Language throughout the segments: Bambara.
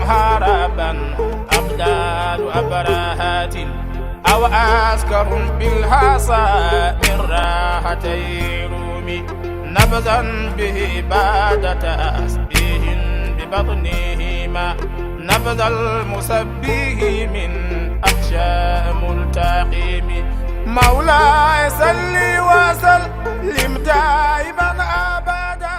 هربا أبدال أبراهات أو أسكر بالحصى من راحتي رومي نبذا به بعد تسبيح ببطنهما نبذ المسبح من أخشى ملتقيم مولاي صل وسلم دائما أبدا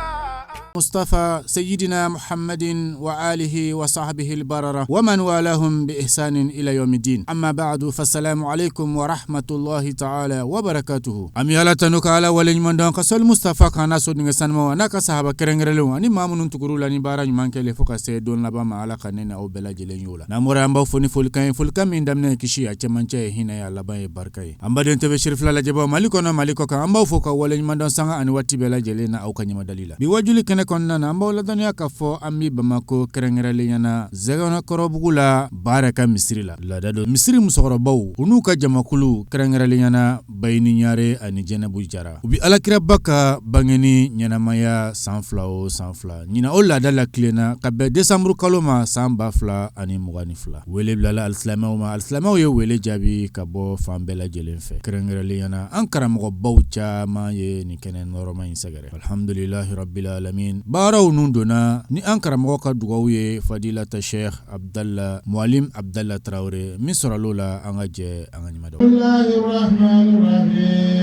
مصطفى سيدنا محمد وآله وصحبه البررة ومن والاهم بإحسان إلى يوم الدين. أما بعد، فالسلام عليكم ورحمة الله تعالى وبركاته. An bɛ Ala tanu ka Ala waleɲuman dɔn ka sɔli Mustafa kan n'a sodenkɛ sanumaw n'a ka sahaba kɛrɛnkɛrɛnlenw ani maa minnu tugur'u la ni baara ɲuman kɛlen fo ka se don laban ma. Ala ka ne n'aw bɛɛ lajɛlen y'o la. N'an bɔra, an b'aw fo ni folikan ye, folikan min daminɛ ye kisi, a cɛmancɛ ye hinɛ ye, a laban ye barika ye. An baden TV Sirifila lajɛbaw, Mali kɔnɔ, Mali kɔ kan, an b'aw fo ka waleɲuman dɔn sanga ani waati bɛɛ lajɛlen na aw ka ɲɛmadali la. Bi wajuli kɛnɛ kɔnɔna na, an b'aw ladɔnniya k'a fɔ an bɛ Bamakɔ, kɛrɛnkɛrɛnlenya na Zɛgɛnɛkɔrɔbugu la, Baara ka misiri la. Laada don, misiri musokɔrɔbaw, u n'u ka jamakulu, kɛrɛnkɛrɛnlenya na Bayini Ɲare ani Jɛnɛbu Jara, u bɛ Alakiraba ka bangeni ɲɛnamaya san 2 o san 2. Ɲinan, o laada la tilenna ka bɛn desanburu kalo ma san 2022. Wele bilala alisilamɛw ma, alisilamɛw ye wele jaabi ka bɔ fan bɛɛ lajɛlen fɛ. Kɛrɛnkɛrɛnlenya na, an karamɔgɔbaw caman ye nin kɛnɛ nɔrɔma in sɛgɛrɛ. Alhamdulilahi rabbil alamin, baaraw nun donna ni an karamɔgɔ ka dugawu ye, Fadilata Sheikh Abdallah Mualim Abdallah Tarawele. Min sɔrɔl'o la, an ka jɛ an ka ɲuman.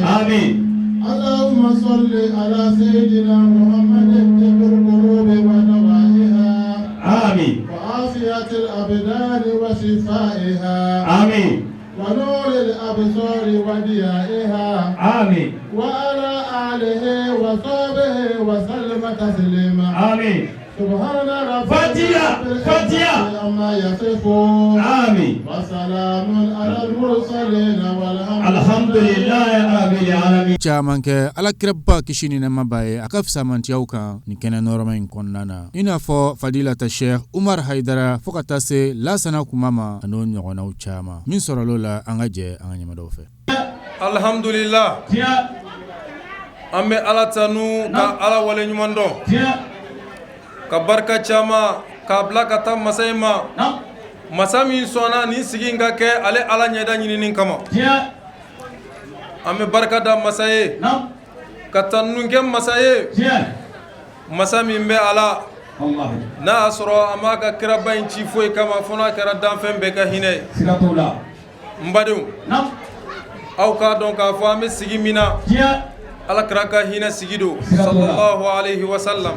آمين. اللهم صل على سيدنا محمد طب القلوب ودوائها آمين. وعافية الأبدان وشفائها آمين. ونور الأبصار وضيائها آمين. وعلى آله وصحبه وسلم تسليما. آمين. سبحان ربك فاتحة، رب العزة فاتحة. عما يصفون آمين. وسلام على المرسلين والحمد الحمد لله رب العالمين. Caman kɛ Alakiraba, kisi ni nɛɛma b'a ye, a ka fisamantiyaw kan nin kɛnɛ nɔrɔma in kɔnɔna na, i n'a fɔ Fadilata Sheikh Umar Haidara, fo ka taa se Lasana Kuma ma, a n'o ɲɔgɔnnaw caman. Min sɔrɔl'o la, an ka jɛ an ka ɲɛmadaw fɛ. Alhamdulillah. An bɛ Ala tanu ka Ala wale ɲuman dɔn ka barika caman k'a bila ka taa masa in ma, masa min sɔnna nin sigi in ka kɛ ale Ala ɲɛda ɲinini kama. An bɛ barika da masa ye ka tanu kɛ masa ye, masa min bɛ ala Wallahi. n'a y'a sɔrɔ an b'a ka kiraba in ci foyi kama fo n'a kɛra danfɛn bɛɛ ka hinɛ ye. Siga t'o la. N badenw, aw k'a dɔn k'a fɔ an bɛ sigi min na, Ala kira ka hinɛ sigi don, Siga t'o la. sallallahu alaihi wa sallam.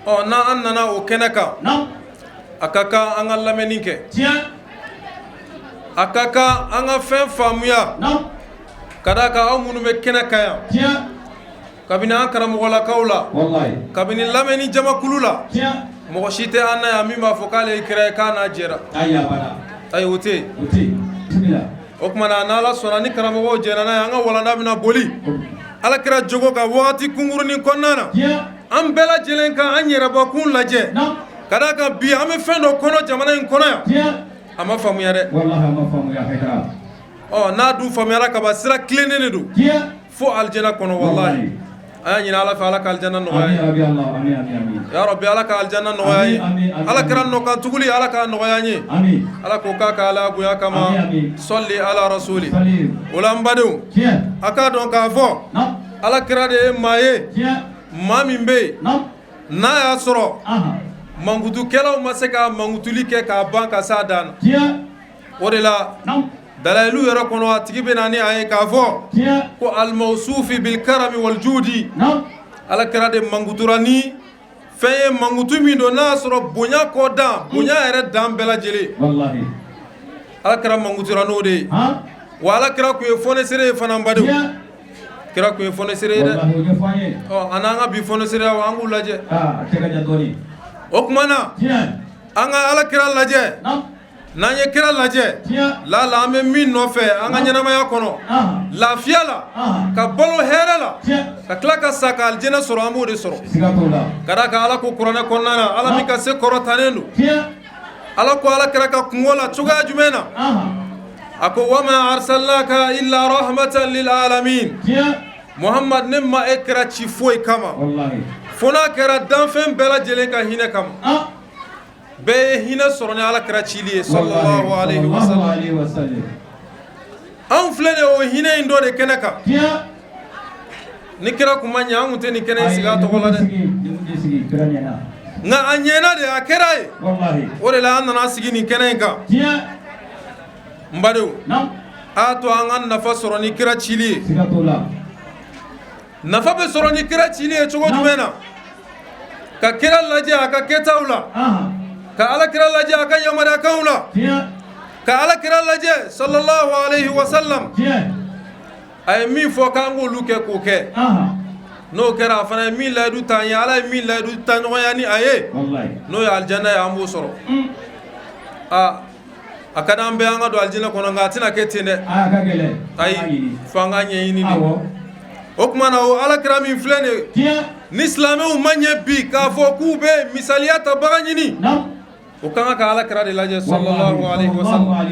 Ɔ, n'an nana o kɛnɛ kan, a ka kan an ka lamɛnni kɛ, a ka kan an ka fɛn faamuya, ka d'a kan aw minnu bɛ kɛnɛ kan yan, kabini an karamɔgɔlakaw la, Wallahi. kabini lamɛnni jamakulu la, mɔgɔ si tɛ an na yan min b'a fɔ k'ale ye kira ye, k'a n'a jɛra. Ayi, abada. Ayi, o tɛ yen. O tɛ yen. Bisimila. O tuma na, n'Ala sɔnna, ni karamɔgɔw jɛra n'a ye, an ka walanda bɛna boli Ala kira jogo ka wagati kunkurunin kɔnɔna na. An bɛɛ lajɛlen ka an yɛrɛbakun lajɛ, ka d'a kan bi an bɛ fɛn dɔ kɔnɔ jamana in kɔnɔ yan, a ma faamuya dɛ. Wallahi, a ma faamuya, Haidara. Ɔ, n'a dun faamuyara kaban, sira tilennen de don fo alijana kɔnɔ. Wallahi, an y'a ɲini Ala fɛ, Ala ka alijana nɔgɔya Amin ye. Rabbi Allah. Amin, amin, amin. Ya Rabbi, Ala ka alijana nɔgɔya ye. Amin, amin, amin, Ala kɛra amin. nɔkan tuguli, Ala k'a nɔgɔya an ye. Amin. Ala k'o k'a ka Ala bonya kama. Amin, amin. Sɔli ala rasuli. Salim. O la, n badenw, a k'a dɔn k'a fɔ Ala kira de ye maa ye, maa min bɛ yen n'a y'a sɔrɔ mankutukɛlaw ma se ka mankutuli kɛ k'a ban ka s'a dan na. O de la, dalayilu yɛrɛ kɔnɔ, a tigi bɛ na ni a ye k'a fɔ ko alimawusufi bilkarami waljudi. Ala kira de mankutura ni fɛn ye, mankutu min don n'a y'a sɔrɔ bonya kɔ dan, bonya yɛrɛ dan bɛɛ lajɛlen. Wallahi. Ala kira mankutura n'o de ye. Wa Ala kira kun ye fɔnesere ye fana, n badenw. Kira kun ye fɔnesere ye dɛ. Wallahi, o ɲɛfɔ an ye. Ɔ, an n'an ka bi fɔnesereyaw, an k'u lajɛ. Ah, a cɛ ka jan dɔɔni. O tuma na, an ka Ala kira lajɛ. N'an ye kira lajɛ, lala an bɛ min nɔfɛ an ka ɲɛnamaya kɔnɔ, lafiya la, ka balo hɛrɛ la, ka tila ka sa ka alijinɛ sɔrɔ, an b'o de sɔrɔ. Siga t'o la. Ka d'a kan Ala ko kuranɛ kɔnɔna na, Ala min ka se kɔrɔtanen don, Ala ko Ala kira ka kungo la cogoya jumɛn na? A ko: wama arsalnaka illa rahmatan lil alamin. Muhammad, ne ma e kira ci foyi kama Wallahi. fo n'a kɛra danfɛn bɛɛ lajɛlen ka hinɛ kama. Bɛɛ ye hinɛ sɔrɔ ni Ala kira cili ye sallallahu alaihi wasallam. Anw filɛ de o hinɛ in dɔ de kɛnɛ kan. Ni kira kun ma ɲɛ, an kun tɛ nin kɛnɛ in sigi a tɔgɔ la dɛ. Nka a ɲɛna de, a kɛra ye. O de la an nana sigi nin kɛnɛ in kan. N badenw, a to an ka nafa sɔrɔ ni kira cili ye. Nafa bɛ sɔrɔ ni kira cili ye cogo jumɛn na? Ka kira lajɛ a ka kɛtaw la, ka Ala kira lajɛ a ka yamaruyakanw la, ka Ala kira lajɛ sallallahu alaihi wasallam, a ye min fɔ k'an k'olu kɛ, k'o kɛ. N'o kɛra, a fana ye min layidu ta an ye, Ala ye min layidu ta ɲɔgɔnya ni a ye, n'o ye alijana ye, an b'o sɔrɔ. Aa, a ka di an bɛɛ an ka don alijinɛ kɔnɔ, nka a tɛna kɛ ten dɛ. Ayi, fo an k'a ɲɛɲini de. O tuma na, o Ala kira min filɛ nin ye, ni silamɛw ma ɲɛ bi k'a fɔ k'u bɛ misaliya tabaga ɲini, o ka kan ka Ala kira de lajɛ sallallahu alaihi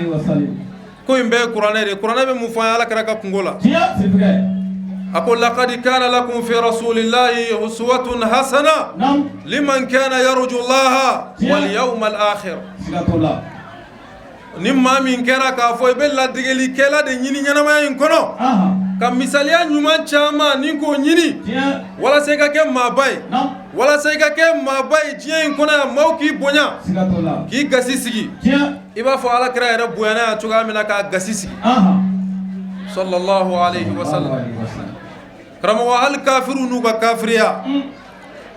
wasallam. Ko in bɛɛ ye kuranɛ de ye. Kuranɛ bɛ mun fɔ an ye Ala kira ka kunko la? A ko: laqad kana lakum fi rasulillahi uswatun hasana liman kana yarju llaha wal yawmal akhir. Ni maa min kɛra k'a fɔ i bɛ ladegelikɛla de ɲini ɲɛnamaya in kɔnɔ, ka misaliya ɲuman caman ni k'o ɲini walasa i ka kɛ maaba ye, walasa i ka kɛ maaba ye diɲɛ in kɔnɔ yan, maaw k'i bonya, k'i gasi sigi, i b'a fɔ Ala kira yɛrɛ bonyana yan cogoya min na k'a gasi sigi sallallahu alaihi wasallam. Karamɔgɔ, hali kafiriw n'u ka kafiriya,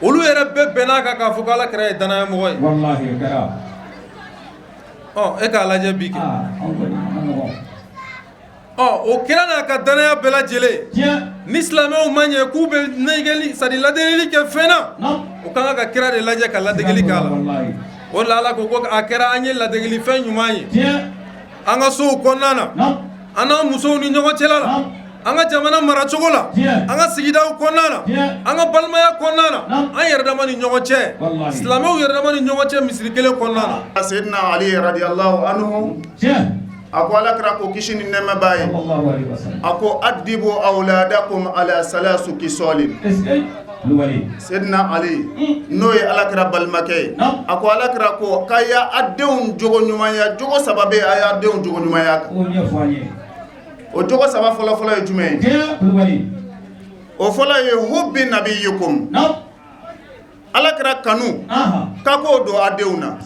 olu yɛrɛ bɛɛ bɛn'a kan k'a fɔ ko Ala kira ye danayamɔgɔ ye. Ɔ, e k'a lajɛ bi kɛ. Ɔ, o kira n'a ka danaya bɛɛ lajɛlen, ni silamɛw ma ɲɛ k'u bɛ negeli, c'est à dire ladegeli kɛ fɛn na, o ka kan ka kira de lajɛ ka ladegeli k'a la. O de la Ala ko ko a kɛra an ye ladegeli fɛn ɲuman ye an ka sow kɔnɔna na, an n'an musow ni ɲɔgɔn cɛla la, an ka jamana maracogo la, an ka sigidaw kɔnɔna na, an ka balimaya kɔnɔna na, an yɛrɛ dama ni ɲɔgɔn cɛ, silamɛw yɛrɛ dama ni ɲɔgɔn cɛ misiri kelen kɔnɔna na. Seydina Ali radiyallahu anhu, a ko Ala kira ko, kisi ni nɛɛma b'a ye, a ko: addibu awladakum ala salasu kisolin. Seydina Ali, n'o ye Ala kira balimakɛ ye, a ko Ala kira ko k'a y'a a denw jogo ɲumanya, jogo saba bɛ, a y'a denw jogo ɲumanya. O jogo saba fɔlɔfɔlɔ ye jumɛn ye? O fɔlɔ ye hubbi nabiyikum, Ala kira kanu, k'a k'o don a denw na.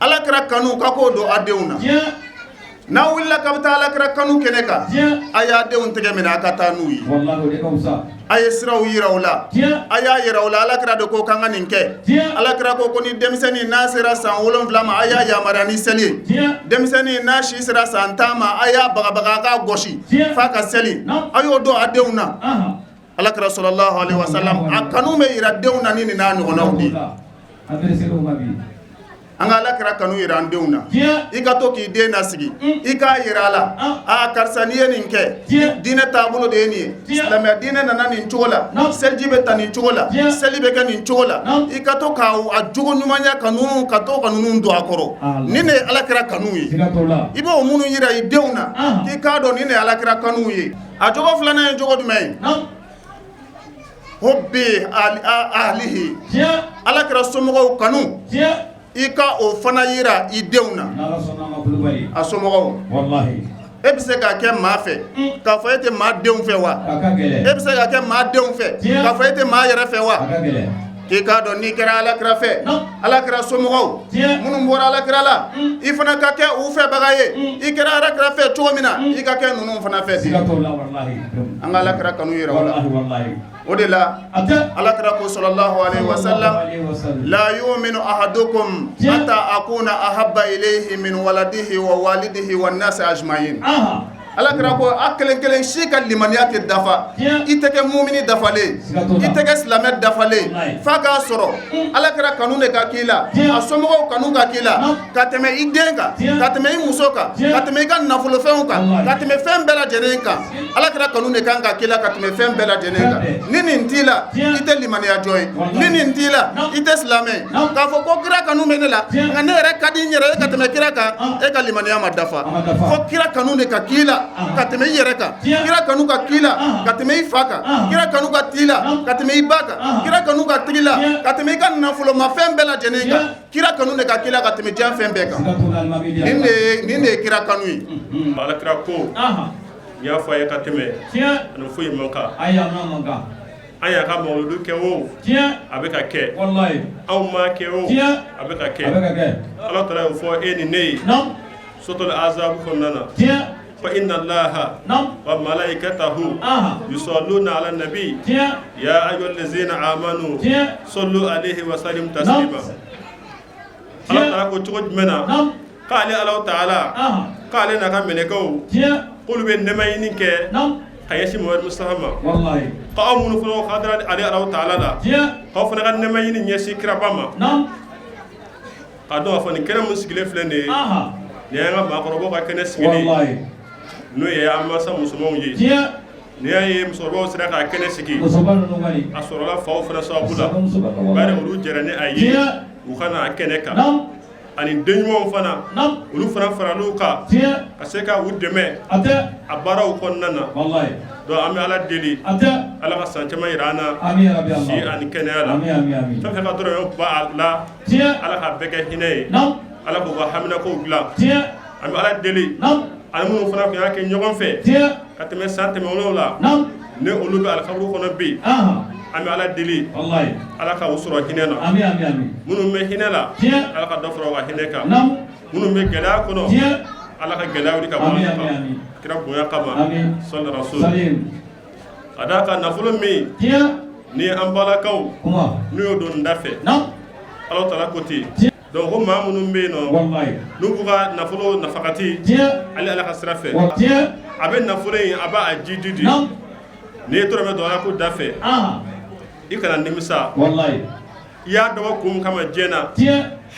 Ala kira kanu, k'a k'o don a denw na. N'a wulila k'a bɛ taa Ala kira kanu kɛnɛ kan, a y'a denw tɛgɛ minɛ, a ka taa n'u ye, a ye siraw yira u la, a y'a yira u la Ala kira de ko k'an ka nin kɛ. Ala kira ko ko ni denmisɛnnin n'a sera san 7 ma, a y'a yamaruya ni seli ye. Denmisɛnnin n'a si sera san 10 ma, a y'a bagabaga, a k'a gosi f'a ka seli. A y'o don a denw na. Ala kira sallallahu alaihi wasallam, a kanu bɛ yira denw na ni nin n'a ɲɔgɔnnaw de ye. An ka Ala kira kanu yira an denw na. I ka to k'i den nasigi, i k'a yira a la: aa karisa, n'i ye nin kɛ, diinɛ taabolo de ye nin ye, silamɛya diinɛ nana nin cogo la, seliji bɛ ta nin cogo la, seli bɛ kɛ nin cogo la. I ka to k'a a jogo ɲumanya ka ninnu, ka to ka ninnu don a kɔrɔ. Nin de ye Ala kira kanu ye. I b'o minnu yira i denw na, k'i k'a dɔn nin de ye Ala kira kanu ye. A jogo filanan ye jogo jumɛn ye? Hubbi ahlihi, Ala kira somɔgɔw kanu, i ka o fana yira i denw na, a somɔgɔw. E bɛ se ka kɛ maa fɛ k'a fɔ e tɛ maa denw fɛ wa? E bɛ se ka kɛ maa denw fɛ k'a fɔ e tɛ maa yɛrɛ fɛ wa? K'i k'a dɔn n'i kɛra Ala kira fɛ, Ala kira somɔgɔw minnu bɔra Ala kira la, i fana ka kɛ u fɛbaga ye. I kɛra Ala kira fɛ cogo min na, i ka kɛ ninnu fana fɛ ten. An ka Ala kira kanu yira o la. O de la Ala kira ko sallallahu alaihi wasallam: la yu'minu ahadukum hatta akuna ahabba ilayhi min waladihi wa walidihi wan nasi ajma'in. Ala kira ko a kelen kelen si ka limaniya tɛ dafa, i tɛ kɛ mumini dafalen, i tɛ kɛ silamɛ dafalen, f'a k'a sɔrɔ Ala kira kanu de ka k'i la, a somɔgɔw kanu ka k'i la, ka tɛmɛ i den kan, ka tɛmɛ i muso kan, ka tɛmɛ i ka nafolofɛnw kan, ka tɛmɛ fɛn bɛɛ lajɛlen kan. Ala kira kanu de kan ka k'i la ka tɛmɛ fɛn bɛɛ lajɛlen kan. Ni nin t'i la, i tɛ limaniya jɔn ye. Ni nin t'i la, i tɛ silamɛ ye. K'a fɔ ko kira kanu bɛ ne la, nka ne yɛrɛ ka di n yɛrɛ ye ka tɛmɛ kira kan, e ka limaniya ma dafa. Fo kira kanu de ka k'i la. la ka tɛmɛ i yɛrɛ kan, kira kanu ka k'i la ka tɛmɛ i fa kan, kira kanu ka t'i la ka tɛmɛ i ba kan, kira kanu ka t'i la ka tɛmɛ i ka nafolomafɛn bɛɛ lajɛlen kan, kira kanu de ka k'i la ka tɛmɛ diɲɛ fɛn bɛɛ kan. Nin de ye kira kanu ye. Ala kira ko n y'a fɔ a ye ka tɛmɛ, ani foyi man kan. An y'a ka mawuludu kɛ o, a bɛ ka kɛ, anw m'a kɛ o, a bɛ ka kɛ. Ala taala y'o fɔ e ni ne ye suratul azabu kɔnɔna na, fa inna allaha wa malaikatahu yusalluna ala nabi ya ayyuhallazina amanu sallu alayhi wa sallimu taslima. Ala taala ko cogo jumɛn na k'ale Ala taala k'ale n'a ka mɛlɛkɛw k'olu bɛ nɛɛma ɲini kɛ ka ɲɛsin Muhamadu Mustafa ma, ko aw minnu fana ko dara ale Ala taala la, k'aw fana ka nɛɛma ɲini ɲɛsin kiraba ma. K'a dɔn k'a fɔ nin kɛnɛ min sigilen filɛ nin ye, nin y'an ka maakɔrɔbaw ka kɛnɛ sigilen ye, n'o ye an mansa musomanw ye. N'i y'a ye musokɔrɔbaw sera k'a kɛnɛ sigi, a sɔrɔla faw fana sababu la, bari olu jɛra ni a ye u ka na a kɛnɛ kan, ani den ɲumanw fana, olu fana faral'u kan ka se ka u dɛmɛ a baaraw kɔnɔna na. Donc an bɛ Ala deli, Ala ka san caman jira an na si ani kɛnɛya la. Fɛn fɛn ka dɔrɔmɛ b'a la, Ala k'a bɛɛ kɛ hinɛ ye, Ala k'u ka haminakow dilan. An bɛ Ala deli, ani minnu fana tun y'a kɛ ɲɔgɔn fɛ ka tɛmɛ san tɛmɛnenw la, ni olu bɛ alikaburu kɔnɔ bi, an bɛ Ala deli, Ala ka u sɔrɔ hinɛ na. Minnu bɛ hinɛ la, Ala ka dɔ fara u ka hinɛ kan. Minnu bɛ gɛlɛya kɔnɔ, Ala ka gɛlɛya wuli ka bɔ an kan, kira bonya kama, sɔli rasul. Ka d'a kan nafolo min ni an balakaw n'u y'o don da fɛ, Ala taala ko ten. Donc ko maa minnu bɛ yen nɔ n'u b'u ka nafolo nafakati ale Ala ka sira fɛ, a bɛ nafolo in a b'a jidi di. N'i ye dɔrɔmɛ don Ala ko da fɛ, i kana nimisa. I y'a dabɔ kun min kama diɲɛ na,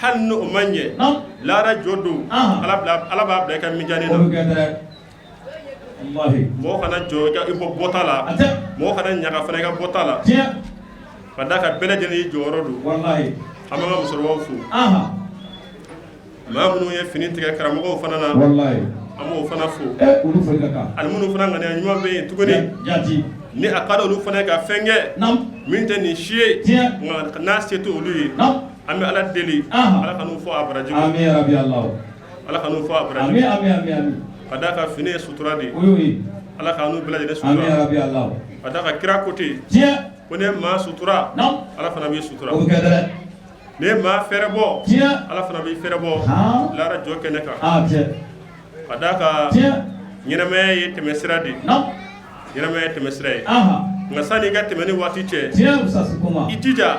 hali ni o ma ɲɛ, lahara jɔ don, Ala b'a bila i ka mijani na. Mɔgɔ kana jɔ i bɔ bɔta la, mɔgɔ kana ɲaga fana i ka bɔta la, ka d'a kan bɛɛ lajɛlen y'i jɔyɔrɔ don. An b'an ka musokɔrɔbaw fo, maa minnu ye fini tigɛ karamɔgɔw fana na, an b'o fana fo, ani minnu fana ŋaniya ɲuman bɛ yen tuguni, ni a ka di olu fana ye ka fɛn kɛ min tɛ nin si ye, nka n'a se tɛ olu ye, an bɛ Ala deli, Ala kan'u fɔ a baraji, Ala kan'u fɔ a baraji, ka d'a kan fini ye sutura de ye, Ala k'an n'u bɛɛ lajɛlen sutura, ka d'a kan kira ko ten ko n'i ye maa sutura, Ala fana b'i sutura, n'i ye maa fɛrɛ bɔ, Ala fana b'i fɛrɛ bɔ lahara jɔ kɛnɛ kan. Ka d'a kan ɲɛnamaya ye tɛmɛsira de ye, ɲɛnamaya ye tɛmɛsira ye, nka sani i ka tɛmɛ ni waati cɛ, i jija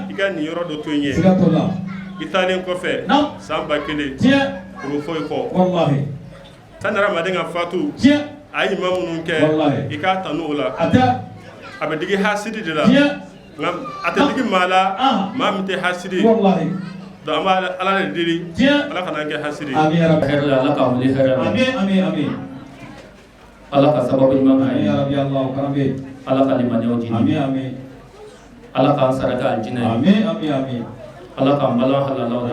i ka nin yɔrɔ dɔ to yen ye, i taalen kɔfɛ san 1000 o bɛ fɔ i kɔ. Sani hadamaden ka fatu, a ye ɲuman minnu kɛ, i k'a tanu o la, a bɛ digi hasidi de la, nka a tɛ digi maa la maa min tɛ hasidi ye. Donc an bɛ Ala de deli, Ala kana an kɛ hasidi ye. Hɛrɛ la, Ala k'an wuli hɛrɛ la. Ala ka sababu ɲuman k'an ye. Ala ka limaniyaw jidi. Ala k'an sara kɛ aljinɛ ye. Ala k'an balan halalaw la.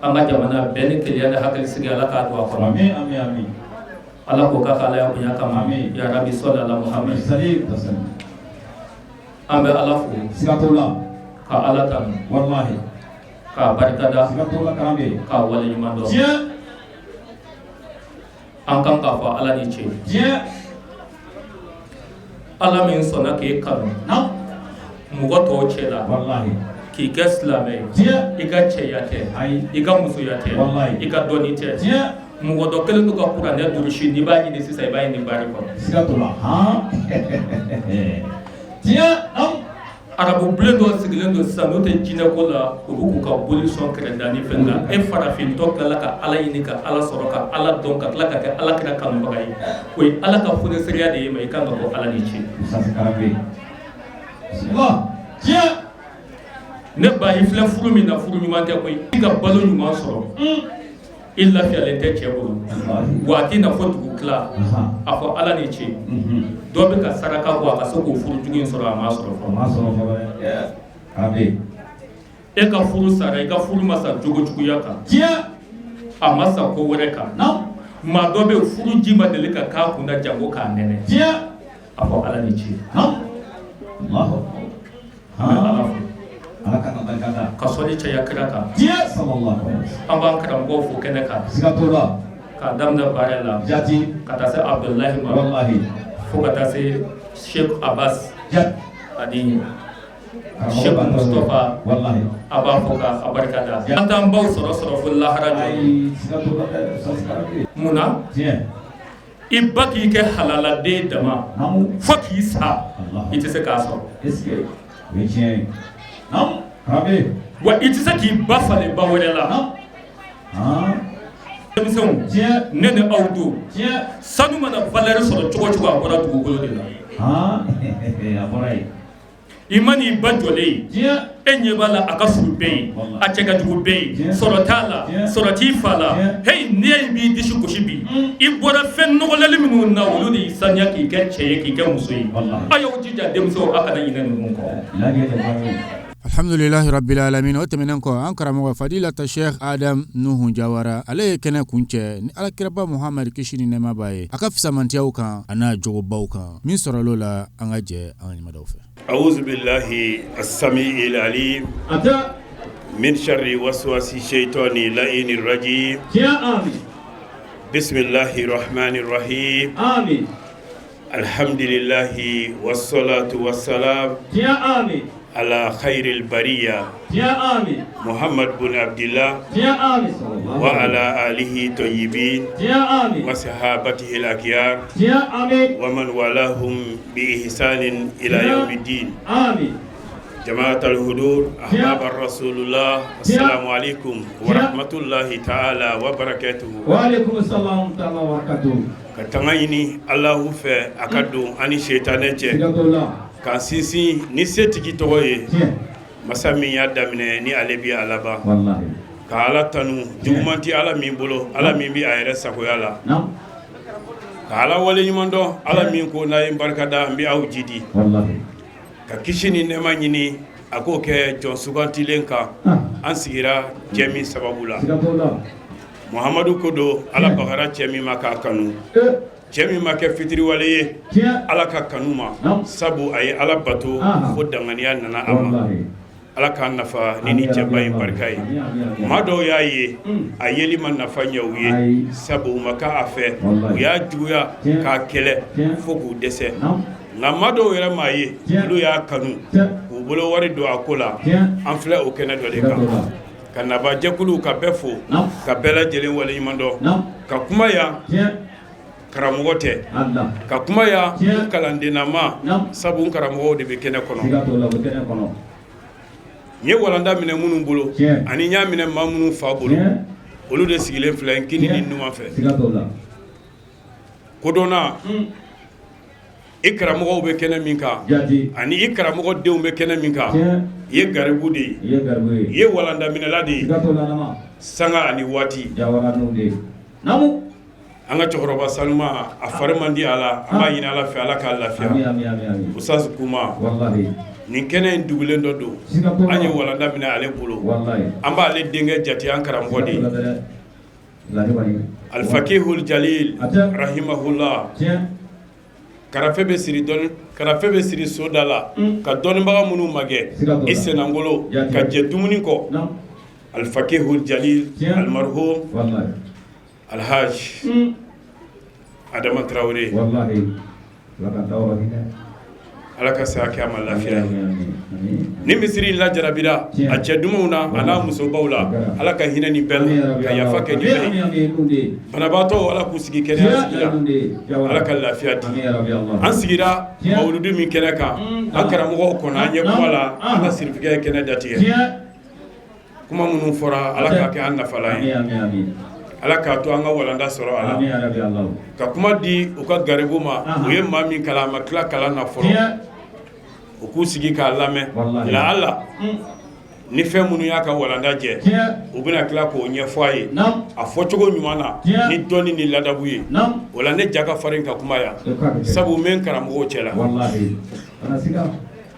An ka jamana bɛn ni kelenya ni hakili sigi, Ala k'a don a kɔnɔ. Ala k'o k'a ka Alaya bonya kama. Ya rabi sɔli ala Muhamad. An bɛ Ala fo ka Ala tanu k'a barikada k'a waleɲuman dɔn. An kan k'a fɔ Ala ni ce. Ala min sɔnna k'e kanu mɔgɔ tɔw cɛ la, k'i kɛ silamɛ ye, i ka cɛya tɛ, i ka musoya tɛ, i ka dɔnni tɛ. Mɔgɔ dɔ kɛlen don ka kuranɛ durusi, n'i b'a ɲini sisan, i b'a ɲini bari kɔnɔ. Arabu bilen dɔ sigilen don sisan, n'u tɛ jinɛ ko la, u bɛ k'u ka boli sɔn kɛrɛda ni fɛn kan. E farafintɔ tilala ka Ala ɲini, ka Ala sɔrɔ, ka Ala dɔn, ka tila ka kɛ Ala kira kanubaga ye, o ye Ala ka fonisiriya de ye ma. I kan ka bɔ Ala ni ce. Ne ba, i filɛ furu min na, furu ɲuman tɛ koyi. I ka balo ɲuman sɔrɔ, i lafiyalen tɛ cɛ bolo waati na fo dugu tila, a fɔ Ala ni ce. Dɔ bɛ ka saraka bɔ a ka se k'o furu jugu in sɔrɔ, a ma sɔrɔ fɔlɔ. E ka furu sara, i ka furu ma sa jogo juguya kan, a ma sa ko wɛrɛ kan. Maa dɔ bɛ yen, furu ji ma deli ka k'a kun na jango k'a nɛnɛ. A fɔ Ala ni ce. Allahu An bɛ Ala fo. Ala ka barika da. Ka sɔli caya kira kan. Diɲɛ, sallallahu alaihi wasallam. An b'an karamɔgɔw fo kɛnɛ kan. Siga t'o la. K'a daminɛ baara la. Jati. Ka taa se Abudulayi ma. Wallahi. Fo ka taa se Sheikh Abbas. Jati. Ani Sheikh Mustapha. Wallahi. A b'a fɔ k'a barika da. An t'an baw sɔrɔ fo lahara jɔ. Ayi, siga t'o la dɛ, Ustaz Karabe. Mun na? Tiɲɛ. I ba k'i kɛ halaladen dama. Naamu. Fo k'i sa. Allah. I tɛ se k'a sɔrɔ. Est-ce que o ye tiɲɛ ye? Naamu. Karabe. Wa i tɛ se k'i ba falen ba wɛrɛ la. Naamu. Han. Denmisɛnw. Tiɲɛ. Ne ni aw don. Tiɲɛ. Sanu mana valeur sɔrɔ cogo o cogo, a bɔra dugukolo de la. Han. A bɔra yen. I ma n'i ba jɔlen ye. Tiɲɛ. E ɲɛ b'a la, a ka surun bɛɛ ye, a cɛ ka jugu bɛɛ ye, sɔrɔ t'a la, sɔrɔ t'i fa la. Heyi, n'i ye b'i disi gosi bi, i bɔra fɛn nɔgɔlɛli minnu na, olu de y'i saniya k'i kɛ cɛ ye, k'i kɛ muso ye. A y'aw jija denmisɛnw, a kana ɲinɛ ninnu kɔ. Alhamdulilahi rabbil alamin. O tɛmɛnen kɔ, an karamɔgɔ Fadilata Sheikh Adam Nuhu Jawara, ale ye kɛnɛ kun cɛ ni alakiraba Muhamad, kisi ni nɛɛma b'a ye, a ka fisamantiyaw kan a n'a jogobaw kan min sɔrɔl'o la. An ka jɛ an ka ɲamadaw fɛ. أعوذ بالله السميع العليم من شر وسواس الشيطان اللعين الرجيم. Amin. بسم الله الرحمن الرحيم. Amin. الحمد لله والصلاة والسلام Amin. على خير البرية Amin. محمد بن عبد الله Amin. وعلى آله الطيبين Amin. وصحابته الأخيار Amin. ومن والاهم بإحسان إلى يوم الدين. Amin. جماعة الحضور، أحباب الرسول الله، السلام عليكم ورحمة الله تعالى وبركاته. Wa alaikum salam ta'ala wa barakatuh. Ka tanga ɲini Alahu fɛ a ka don an ni sitanɛ cɛ. Siga t'o la. K'an sinsin ni setigi tɔgɔ ye. Tiɲɛ. Masa min y'a daminɛ ni ale bi a laban. Wallahi. Ka Ala tanu juguman tɛ Ala min bolo, Ala min bɛ a yɛrɛ sagoya la. Naam. Ka Ala waleɲuman dɔn, Ala min ko n'a ye n barika da n bɛ aw jidi. Wallahi. Ka kisi ni nɛɛma ɲini a k'o kɛ jɔn sugantilen kan, an sigira cɛ min sababu la. Siga t'o la. Muhamadu ko don, Ala bagara cɛ min ma k'a kanu, cɛ min ma kɛ fitiriwale ye Ala ka kanu ma, sabu a ye Ala bato fo danganiya nana a ma. Wallahi. Ala k'an nafa ni ni cɛba in barika ye. Maa dɔw y'a ye, a yeli ma nafa ɲɛ u ye, sabu u ma k'a fɛ, u y'a juguya k'a kɛlɛ fo k'u dɛsɛ. Nka maa dɔw yɛrɛ maa ye, olu y'a kanu k'u bolo wari don a ko la. An filɛ o kɛnɛ dɔ de kan, ka nabajɛkulu ka bɛɛ fo, ka bɛɛ lajɛlen waleɲuman dɔn. Ka kuma yan, karamɔgɔ tɛ ka kuma yan, kalandennama, sabu karamɔgɔw de bɛ kɛnɛ kɔnɔ. Siga t'o la, o bɛ kɛnɛ kɔnɔ. N ye walanda minɛ minnu bolo ani n y'a minɛ maa minnu fa bolo, olu de sigilen filɛ n kini ni numan fɛ. Siga t'o la. Kodɔnna, i karamɔgɔw bɛ kɛnɛ min kan Jati. ani i karamɔgɔ denw bɛ kɛnɛ min kan, i ye garibu de ye, I ye garibu ye. i ye walandaminɛla de ye. Siga t'o la nama. Sanga ani waati. Jawara n'o de ye. Naamu. An ka cɛkɔrɔba sanuma, a fari man di a la, an b'a ɲini Ala fɛ, Ala k'a lafiya. Ami ami ami ami. Usaz Kuma. Wallahi. Nin kɛnɛ in dugulen dɔ don. Siga t'o la. An ye walanda minɛ ale bolo. Wallahi. An b'ale denkɛ jate an karamɔgɔ de ye. Siga t'o la dɛ. Lahi kɔni. Alfakihul Jalil rahimahullah. Tiɲɛ. Karafe bɛ siri dɔnni, karafe bɛ siri so da la ka dɔnnibaga minnu magɛ Siga t'o la. i senangolo Jate. ka jɛ dumuni kɔ. Naam. Alfakihul Jalil almarhum Wallahi. Alhaj Adama Traoré. Wallahi. Ala ka taa yɔrɔ hinɛ. Ala ka saya kɛ a ma lafiya ye. Ami ami ami. Ni misiri in lajarabira a cɛ dumanw na a n'a musobaw la, Ala ka hinɛ nin bɛɛ la, ka yafa kɛ nin bɛɛ Ami ye. ami n'u de ye. Banabaatɔw, Ala k'u sigi kɛnɛya sigi la. N'u de ye. Jawara. Ala ka lafiya di. Ami ya Rabbi Allah. An sigira mawuludu min kɛnɛ kan, an karamɔgɔw kɔnɔ an ye kuma la, an ka sirifikɛ ye kɛnɛ datigɛ. Tiɲɛ. Kuma minnu fɔra, Ala k'a kɛ an nafalan Ami ye. ami ami. Ala k'a to an ka walanda sɔrɔ a la. Ami ya Rabbi Allah. Ka kuma di u ka garibu ma, u ye maa min kalan, a ma tila kalan na fɔlɔ, Tiɲɛ. u k'u sigi k'a lamɛn. Wallahi. La ala ni fɛn minnu y'a ka walanda jɛ, Tiɲɛ. u bɛna tila k'o ɲɛfɔ a ye Naam. a fɔcogo ɲuman na Tiɲɛ. ni dɔnni ni ladabu ye. Naam. O la ne ja ka farin ka kuma yan, O k'a bɛ kɛ. sabu n bɛ n karamɔgɔw cɛ la. Wallahi. Kana siga.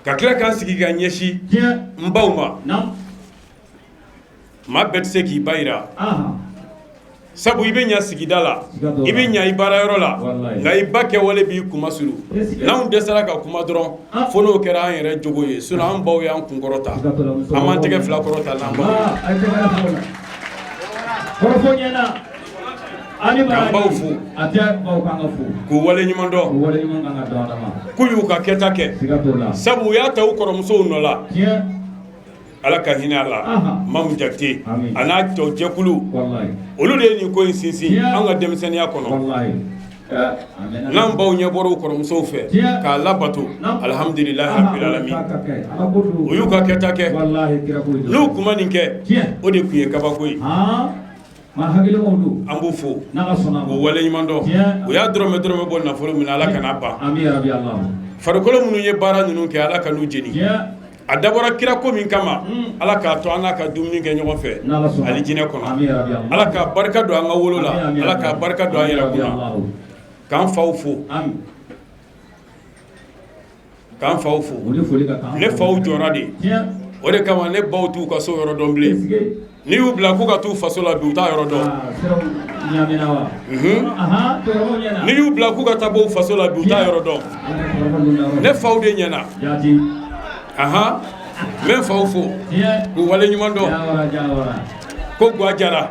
Ka tila k'an sigi ka ɲɛsin Tiɲɛ. n baw ma. Naam. Maa bɛɛ tɛ se k'i ba yira. Aha. Sabu i bɛ ɲa sigida la, i bɛ ɲa i baarayɔrɔ la, nka i ba kɛwale b'i kunmasulu. N'anw dɛsɛra ka kuma dɔrɔn, fo n'o kɛra an yɛrɛ jogo ye, sinon an baw y'an kun kɔrɔta, an b'an tɛgɛ fila kɔrɔta n'an baw ye. K'an baw fo, k'u waleɲuman dɔn, k'u y'u ka kɛta kɛ, sabu u y'a ta u kɔrɔmusow nɔ la. Ala ka hinɛ a la, Mamu Jakite a n'a tɔ jɛkulu, olu de ye nin ko in sinsin an ka denmisɛnninya kɔnɔ. N'an baw ɲɛ bɔra u kɔrɔmusow fɛ k'a labato, alihamdulilahi rabil alamin, u y'u ka kɛta kɛ. N'u kun ma nin kɛ, o de tun ye kabako ye. An b'u fo k'u waleɲuman dɔn. U y'a dɔrɔmɛ dɔrɔmɛ bɔ nafolo min na, Ala kana ban. Farikolo minnu ye baara ninnu kɛ, Ala kan'u jeni. A dabɔra kira ko min kama, Ala k'a to an n'a ka dumuni kɛ ɲɔgɔn fɛ alijinɛ kɔnɔ. Ala ka barika don an ka wolo la, Ala ka barika don an yɛrɛ kun na. K'an faw fo, k'an faw fo. Ne faw jɔra de, o de kama ne baw t'u ka so yɔrɔ dɔn bilen. N'i y'u bila k'u ka t'u faso la bi, u t'a yɔrɔ dɔn. N'i y'u bila k'u ka taa bɔ u faso la bi, u t'a yɔrɔ dɔn. Ne faw de ɲɛna. Ahan, n bɛ n faw fo k'u waleɲuman dɔn. Ko gwa jara,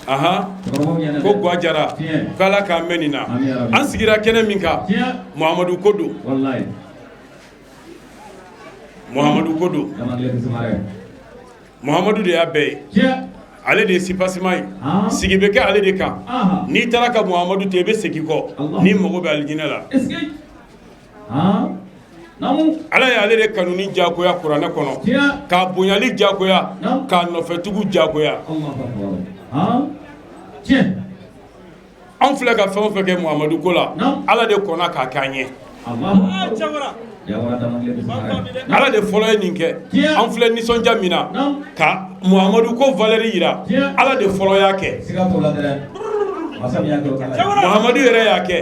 ahan, ko gwa jara, k'Ala k'an mɛn nin na. An sigira kɛnɛ min kan, Muhamadu ko don, Muhamadu ko don, Muhamadu de y'a bɛɛ ye. Ale de ye soubassement ye, sigi bɛ kɛ ale de kan. N'i taara ka Muhamadu to i bɛ segin kɔ n'i mago bɛ alijinɛ la. Ala ye ale de kanuni jagoya kuranɛ kɔnɔ, k'a bonyali jagoya, k'a nɔfɛtugu jagoya. Anw filɛ ka fɛn o fɛn kɛ Muhamadu ko la, Ala de kɔnna k'a kɛ an ye. Ala de fɔlɔ ye nin kɛ. An filɛ nisɔndiya min na ka Muhamadu ko valeur jira, Ala de fɔlɔ y'a kɛ. Muhamadu yɛrɛ y'a kɛ.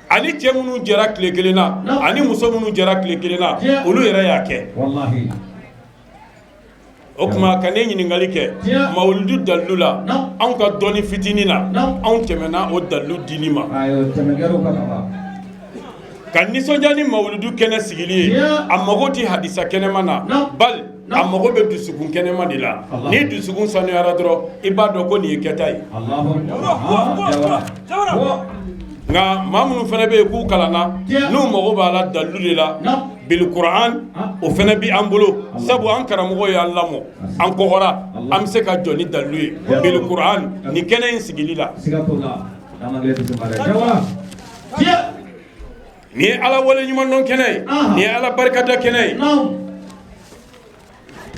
Ani cɛ minnu jɛra tile kelen na, ani muso minnu jɛra tile kelen na, olu yɛrɛ y'a kɛ. O tuma ka ne ɲininkali kɛ mawuludu dalilu la, anw ka dɔnni fitinin na, anw tɛmɛna o dalilu dili ma. Ka nisɔndiya ni mawuludu kɛnɛ sigili ye, a mago tɛ hadisa kɛnɛma na, bali a mago bɛ dusukun kɛnɛma de la. Ni dusukun sanuyara dɔrɔn, i b'a dɔn ko nin ye kɛta ye. Nka maa minnu fana bɛ yen k'u kalanna, n'u mago b'a la dalilu de la bil Kuran, o fana bɛ an bolo, sabu an karamɔgɔ y'an lamɔ, an kɔgɔra, an bɛ se ka jɔ ni dalilu ye bil Kuran nin kɛnɛ in sigili la. Nin ye Ala waleɲumandɔn kɛnɛ ye, nin ye Ala barikada kɛnɛ ye.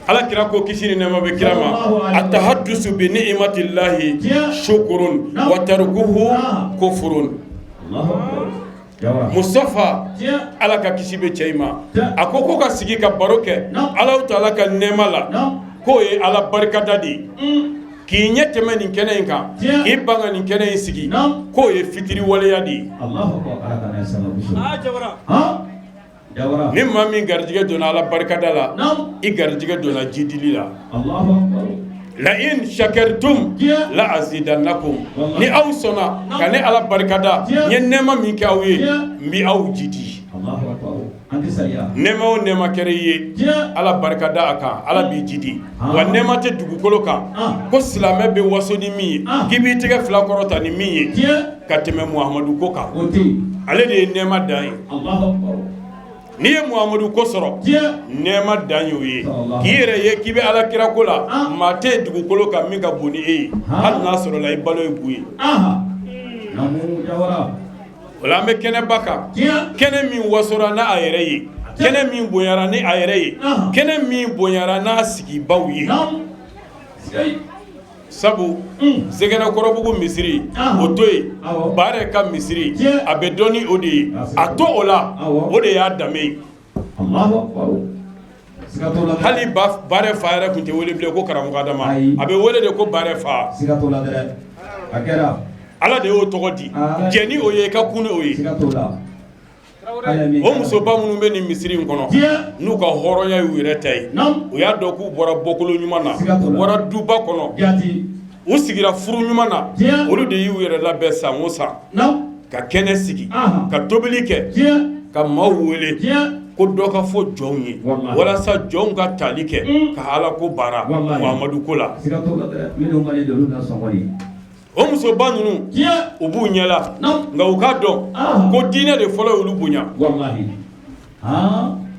Ala kira ko kisi ni nɛɛma bɛ kira ma, atahaddusu bi ni'matillahi shukurun wa tarkuhu kufurun. Mustafa, Ala ka kisi bɛ cɛ in ma, a ko ka sigi ka baro kɛ Alahu taala ka nɛɛma la, k'o ye Ala barikada de ye. K'i ɲɛ tɛmɛ nin kɛnɛ in kan, k'i ban ka nin kɛnɛ in sigi, k'o ye fitiriwaleya de ye. Ni maa min garijɛgɛ donna Ala barikada la, i garijɛgɛ donna jidili la. La in shakartum la azidannakum, ni aw sɔnna ka ne Ala barikada, n ye nɛɛma min kɛ aw ye, n bɛ aw jidi. Nɛɛma o nɛɛma kɛra i ye, Ala barikada a kan, Ala b'i jidi. Wa nɛɛma tɛ dugukolo kan ko silamɛ bɛ waso ni min ye, k'i b'i tɛgɛ fila kɔrɔta ni min ye ka tɛmɛ Muhamadu ko kan. Ale de ye nɛɛma dan ye. N'i ye Muhamadu ko sɔrɔ, nɛɛma dan y'o ye. K'i yɛrɛ ye k'i bɛ Ala kira ko la, maa tɛ dugukolo kan min ka bon ni e ye, hali n'a sɔrɔla i balo ye bu ye. O la an bɛ kɛnɛba kan, kɛnɛ min wasora n'a yɛrɛ ye, kɛnɛ min bonyara ni a yɛrɛ ye, kɛnɛ min bonyara n'a sigibaw ye. Sabu Sɛgɛnɛkɔrɔbugu misiri, o to yen, Baarɛ ka misiri, a bɛ dɔn ni o de ye, a to o la, o de y'a danbe ye. Hali Baarɛ fa yɛrɛ tun tɛ wele bilen ko karamɔgɔ Adama, a bɛ wele de ko Baarɛ fa. Ala de y'o tɔgɔ di, jɛn ni o ye i ka kun ni o ye. O musoba minnu bɛ nin misiri in kɔnɔ, n'u ka hɔrɔnya y'u yɛrɛ ta ye, u y'a dɔn k'u bɔra bɔkolo ɲuman na, u bɔra duba kɔnɔ. U sigira furu ɲuman na, olu de y'u yɛrɛ labɛn san o san ka kɛnɛ sigi, ka tobili kɛ, ka maaw wele ko dɔ ka fɔ jɔnw ye walasa jɔnw ka tali kɛ ka Ala ko baara Muhamadu ko la. O musoba ninnu, u b'u ɲɛla, nka u k'a dɔn ko diinɛ de fɔlɔ y'olu bonya,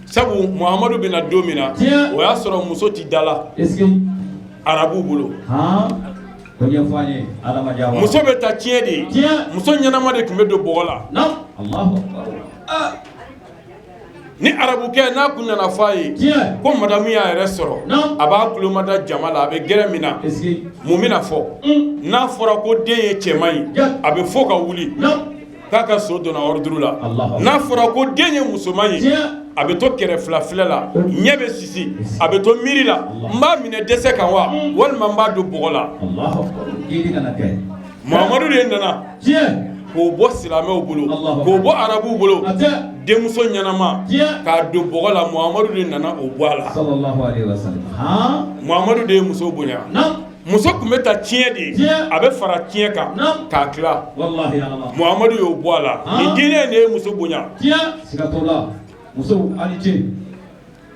sabu Muhamadu bɛna don min na, o y'a sɔrɔ muso tɛ da la arabuw bolo. Muso bɛ ta tiɲɛ de ye, muso ɲɛnama de tun bɛ don bɔgɔ la. Ni arabukɛ n'a kun nana fɔ a ye ko madamu y'a yɛrɛ sɔrɔ, a b'a tulomada jama la, a bɛ gɛrɛ min na, mun bɛna fɔ? N'a fɔra ko den ye cɛman ye, a bɛ fɔ ka wuli k'a ka so donna ordre la. N'a fɔra ko den ye musoman ye, a bɛ to kɛrɛ fila filɛ la, ɲɛ bɛ sisi, a bɛ to miiri la, n b'a minɛ dɛsɛ kan wa, walima n b'a don bɔgɔ la. Muhamadu de nana k'o bɔ silamɛw bolo, k'o bɔ arabuw bolo, denmuso ɲɛnama k'a don bɔgɔ la. Muhamadu de nana o bɔ a la. Muhamadu de ye muso bonya. Muso tun bɛ ta tiɲɛ de ye, a bɛ fara tiɲɛ kan k'a tila. Muhamadu y'o bɔ a la. Nin diinɛ de ye muso bonya,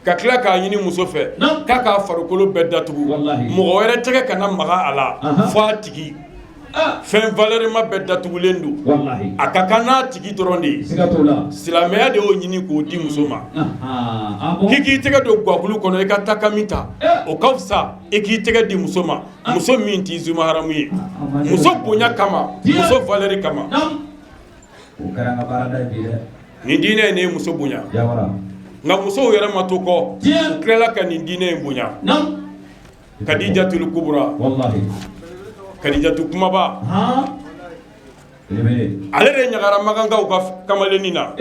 ka tila k'a ɲini muso fɛ k'a k'a farikolo bɛɛ datugu, mɔgɔ wɛrɛ tɛgɛ kana maga a la fo a tigi. Fɛn valeur ma bɛɛ datugulen don, a ka kan n'a tigi dɔrɔn de ye. Silamɛya de y'o ɲini k'o di muso ma, k'i k'i tɛgɛ don guwakulu kɔnɔ i ka takami ta, o ka fisa i k'i tɛgɛ di muso ma, muso min t'i zumaharamu ye. Muso bonya kama, muso valeur kama, nin diinɛ in de ye muso bonya. Nka musow yɛrɛ ma to kɔ, u tilala ka nin diinɛ in bonya. Kadijatul Kubra, Kadijatu kumaba, ale de ɲagara makankaw ka kamalennin na,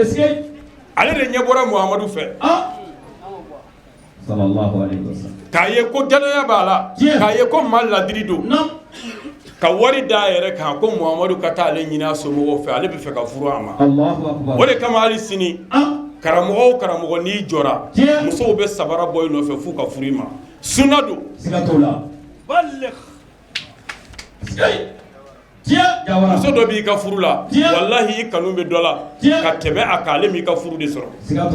ale de ɲɛ bɔra Muhamadu fɛ k'a ye ko danaya b'a la, k'a ye ko maa ladiri don, ka wari d'a yɛrɛ kan ko Muhamadu ka taa ale ɲini a somɔgɔw fɛ, ale bɛ fɛ ka furu a ma. O de kama hali sini, karamɔgɔ o karamɔgɔ n'i jɔra, musow bɛ sabara bɔ i nɔfɛ f'u ka furu i ma. Sunna don. Muso dɔ b'i ka furu la, walahi i kanu bɛ dɔ la ka tɛmɛ a kan, ale m'i ka furu de sɔrɔ.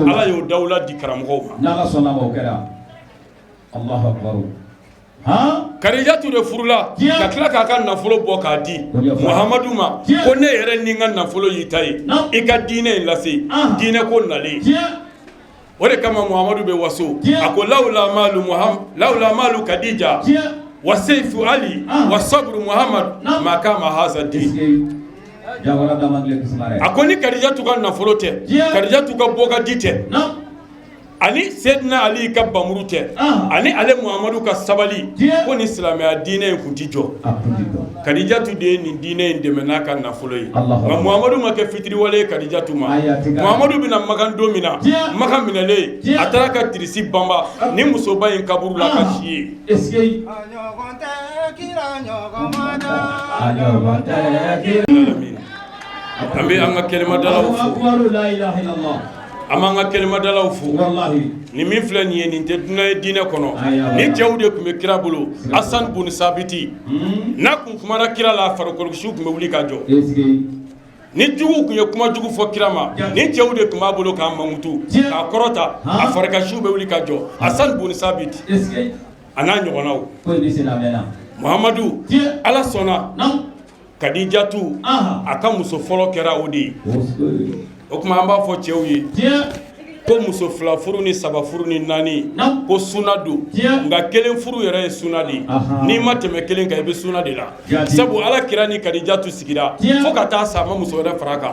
Ala y'o dawula di karamɔgɔw ma. Kadijatu de furula ka tila k'a ka nafolo bɔ k'a di Muhamadu ma, ko ne yɛrɛ ni n ka nafolo y'i ta ye, i ka diinɛ in lase, diinɛ ko nalen. O de kama Muhamadu bɛ waso, a ko lawula malu Kadija wa seyfu Ali wa sabru Muhamadu ma kama haza din. A ko ni Kadijatu ka nafolo tɛ, Kadijatu ka bɔkadi tɛ, ani Seydina Ali ka bamuru tɛ, ani ale Muhamadu ka sabali, ko ni silamɛya diinɛ in kun ti jɔ. Kadijatu de ye nin diinɛ in dɛmɛ n'a ka nafolo ye. Nka Muhamadu ma kɛ fitiriwale ye Kadijatu ma. Muhamadu bɛna Makan don min na, Makan minɛlen, a taara ka tirisi banba ni musoba in kaburu la ka si yen. An bɛ an ka kɛlɛmadalaw fo, an b'an ka kɛlɛmadalaw fo. Nin min filɛ nin ye, nin tɛ dunan ye diinɛ kɔnɔ. Ni cɛw de tun bɛ kira bolo. Asan bun Sabiti, n'a kun kumana kira la, a farikolosu tun bɛ wuli ka jɔ. Ni juguw tun ye kuma jugu fɔ kira ma, ni cɛw de tun b'a bolo k'a mankutu k'a kɔrɔta, a farikasiw bɛ wuli ka jɔ. Asan bun Sabiti a n'a ɲɔgɔnnaw. Muhamadu, Ala sɔnna Kadijatu a ka muso fɔlɔ kɛra o de ye. O tuma an b'a fɔ cɛw ye ko muso fila furu ni saba furu ni naani ko suna don, nka kelen furu yɛrɛ ye suna de ye. N'i ma tɛmɛ kelen kan, i bɛ suna de la. Sabu Ala kira ni Kadijatu sigira fo ka taa sa, a ma muso wɛrɛ fara a kan.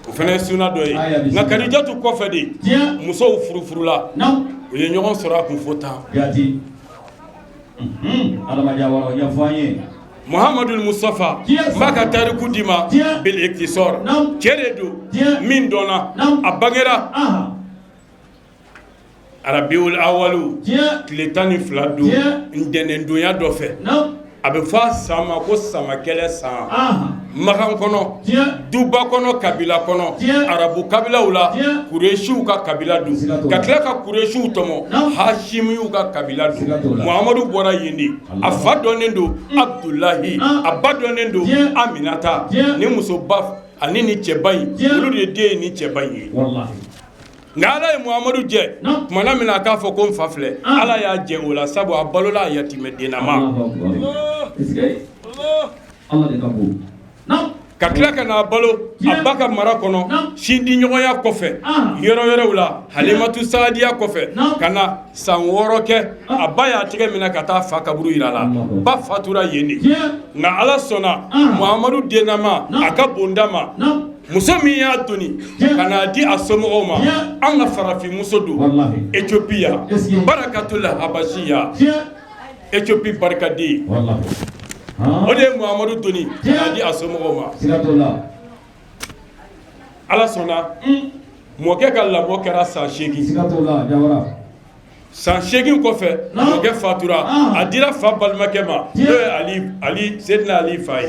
O fana ye suna dɔ ye. Nka Kadijatu kɔfɛ de, musow furufurula, u ye ɲɔgɔn sɔrɔ a kun fo 10. Muhamadu Mustafa, n b'a ka tariku d'i ma bil iktisar. Cɛ de don min dɔnna, a bangera arabiul awalu tile 12 don, ntɛnɛndonya dɔ fɛ. A bɛ fɔ a san ma ko samakɛlɛ san. Makan kɔnɔ, duba kɔnɔ, kabila kɔnɔ, arabu kabilaw la, kuresiw ka kabila don, ka tila ka kuresiw tɔmɔ, hasimiw ka kabila don. Muhamadu bɔra yen de. A fa dɔnnen don Abudulahi, a ba dɔnnen don Aminata. Ni musoba ani ni cɛba in, olu de den ye ni cɛba in ye. Nka Ala ye Muhamadu jɛ tuma min na a k'a fɔ ko n fa filɛ, Ala y'a jɛ o la, sabu a balola a yatimɛdennama. Ka tila ka n'a balo a ba ka mara kɔnɔ, sindiɲɔgɔnya kɔfɛ, yɔrɔ wɛrɛw la, Halimatu Saadiya kɔfɛ, ka na san 6 kɛ. A ba y'a tɛgɛ minɛ ka taa fa kaburu jira a la. Ba fatura yen de. Nka Ala sɔnna Muhamadu dennama, a ka bonda ma, muso min y'a doni ka n'a di a somɔgɔw ma, an ka farafin muso don, Ethiopie, Barakatul Habasiya, Ethiopie barikaden, o de ye Muhamadu doni ka n'a di a somɔgɔw ma. Ala sɔnna mɔkɛ ka lamɔ kɛra san 8. San 8 kɔfɛ, mɔkɛ fatura, a dira fa balimakɛ ma, n'o ye Ali, Seydina Ali fa ye.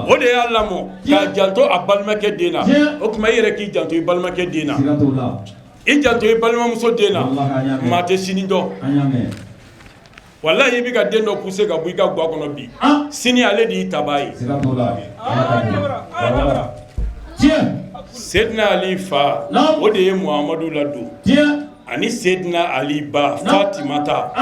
O de y'a lamɔ k'a janto a balimakɛ den na. O tuma i yɛrɛ k'i janto i balimakɛ den na, i janto i balimamuso den na, maa tɛ sini dɔn. Walahi, i bɛ ka den dɔ pousser ka bɔ i ka gwa kɔnɔ bi, sini ale de y'i tabaa ye. Seydina Ali fa, o de ye Muhamadu ladon, ani Seydina Ali ba Fatimata,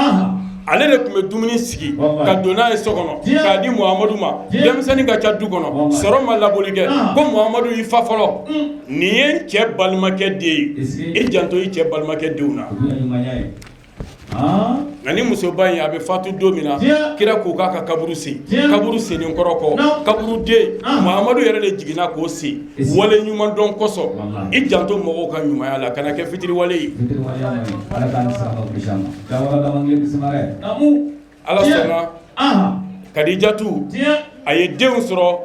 ale de tun bɛ dumuni sigi ka don n'a ye so kɔnɔ k'a di Muhamadu ma. Denmisɛnnin ka ca du kɔnɔ, sɔrɔ ma laboli kɛ, ko Muhamadu y'i fa fɔlɔ, nin ye n cɛ balimakɛ den ye, i janto i cɛ balimakɛ denw na. Nka ni musoba in a bɛ fatu don min na, kira k'u k'a ka kaburu sen, kaburu sennen kɔrɔ kɔ, kaburu den Muhamadu yɛrɛ de jiginna k'o sen wale ɲuman dɔn kosɔn. I janto mɔgɔw ka ɲumanya la, kana kɛ fitiriwale ye. Ala sɔnna Kadijatu a ye denw sɔrɔ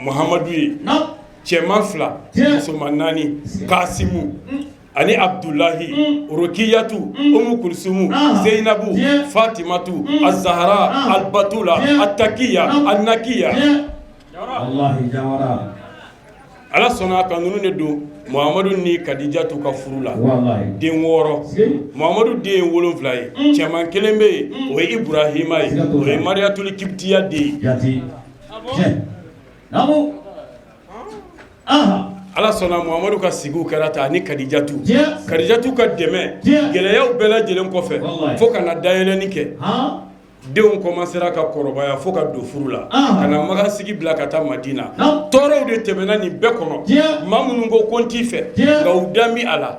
Muhamadu ye, cɛman 2, musoman 4, Kasimu ani Abudulahi, Rokiyatu, Umu Kulusumu, Zeyinabu, Fatimatu, Azahara, Alibatula, Atakiya, Anakiya. Ala sɔnna ka ninnu de don Muhamadu ni Kadijatu ka furu la, den 6. Muhamadu den ye 7 ye, cɛman kelen bɛ yen, o ye Iburahima ye, o ye Mariyatul Kibitiya den ye. Ala sɔnna Muhamadu ka sigiw kɛra tan ani Kadijatu. Kadijatu ka dɛmɛ, gɛlɛyaw bɛɛ lajɛlen kɔfɛ, fo ka na dayɛlɛnni kɛ, denw commencera ka kɔrɔbaya fo ka don furu la, ka na Makan sigi bila ka taa Madina. Tɔɔrɔw de tɛmɛna nin bɛɛ kɔnɔ. Maa minnu ko n t'i fɛ, nka u dan bɛ a la.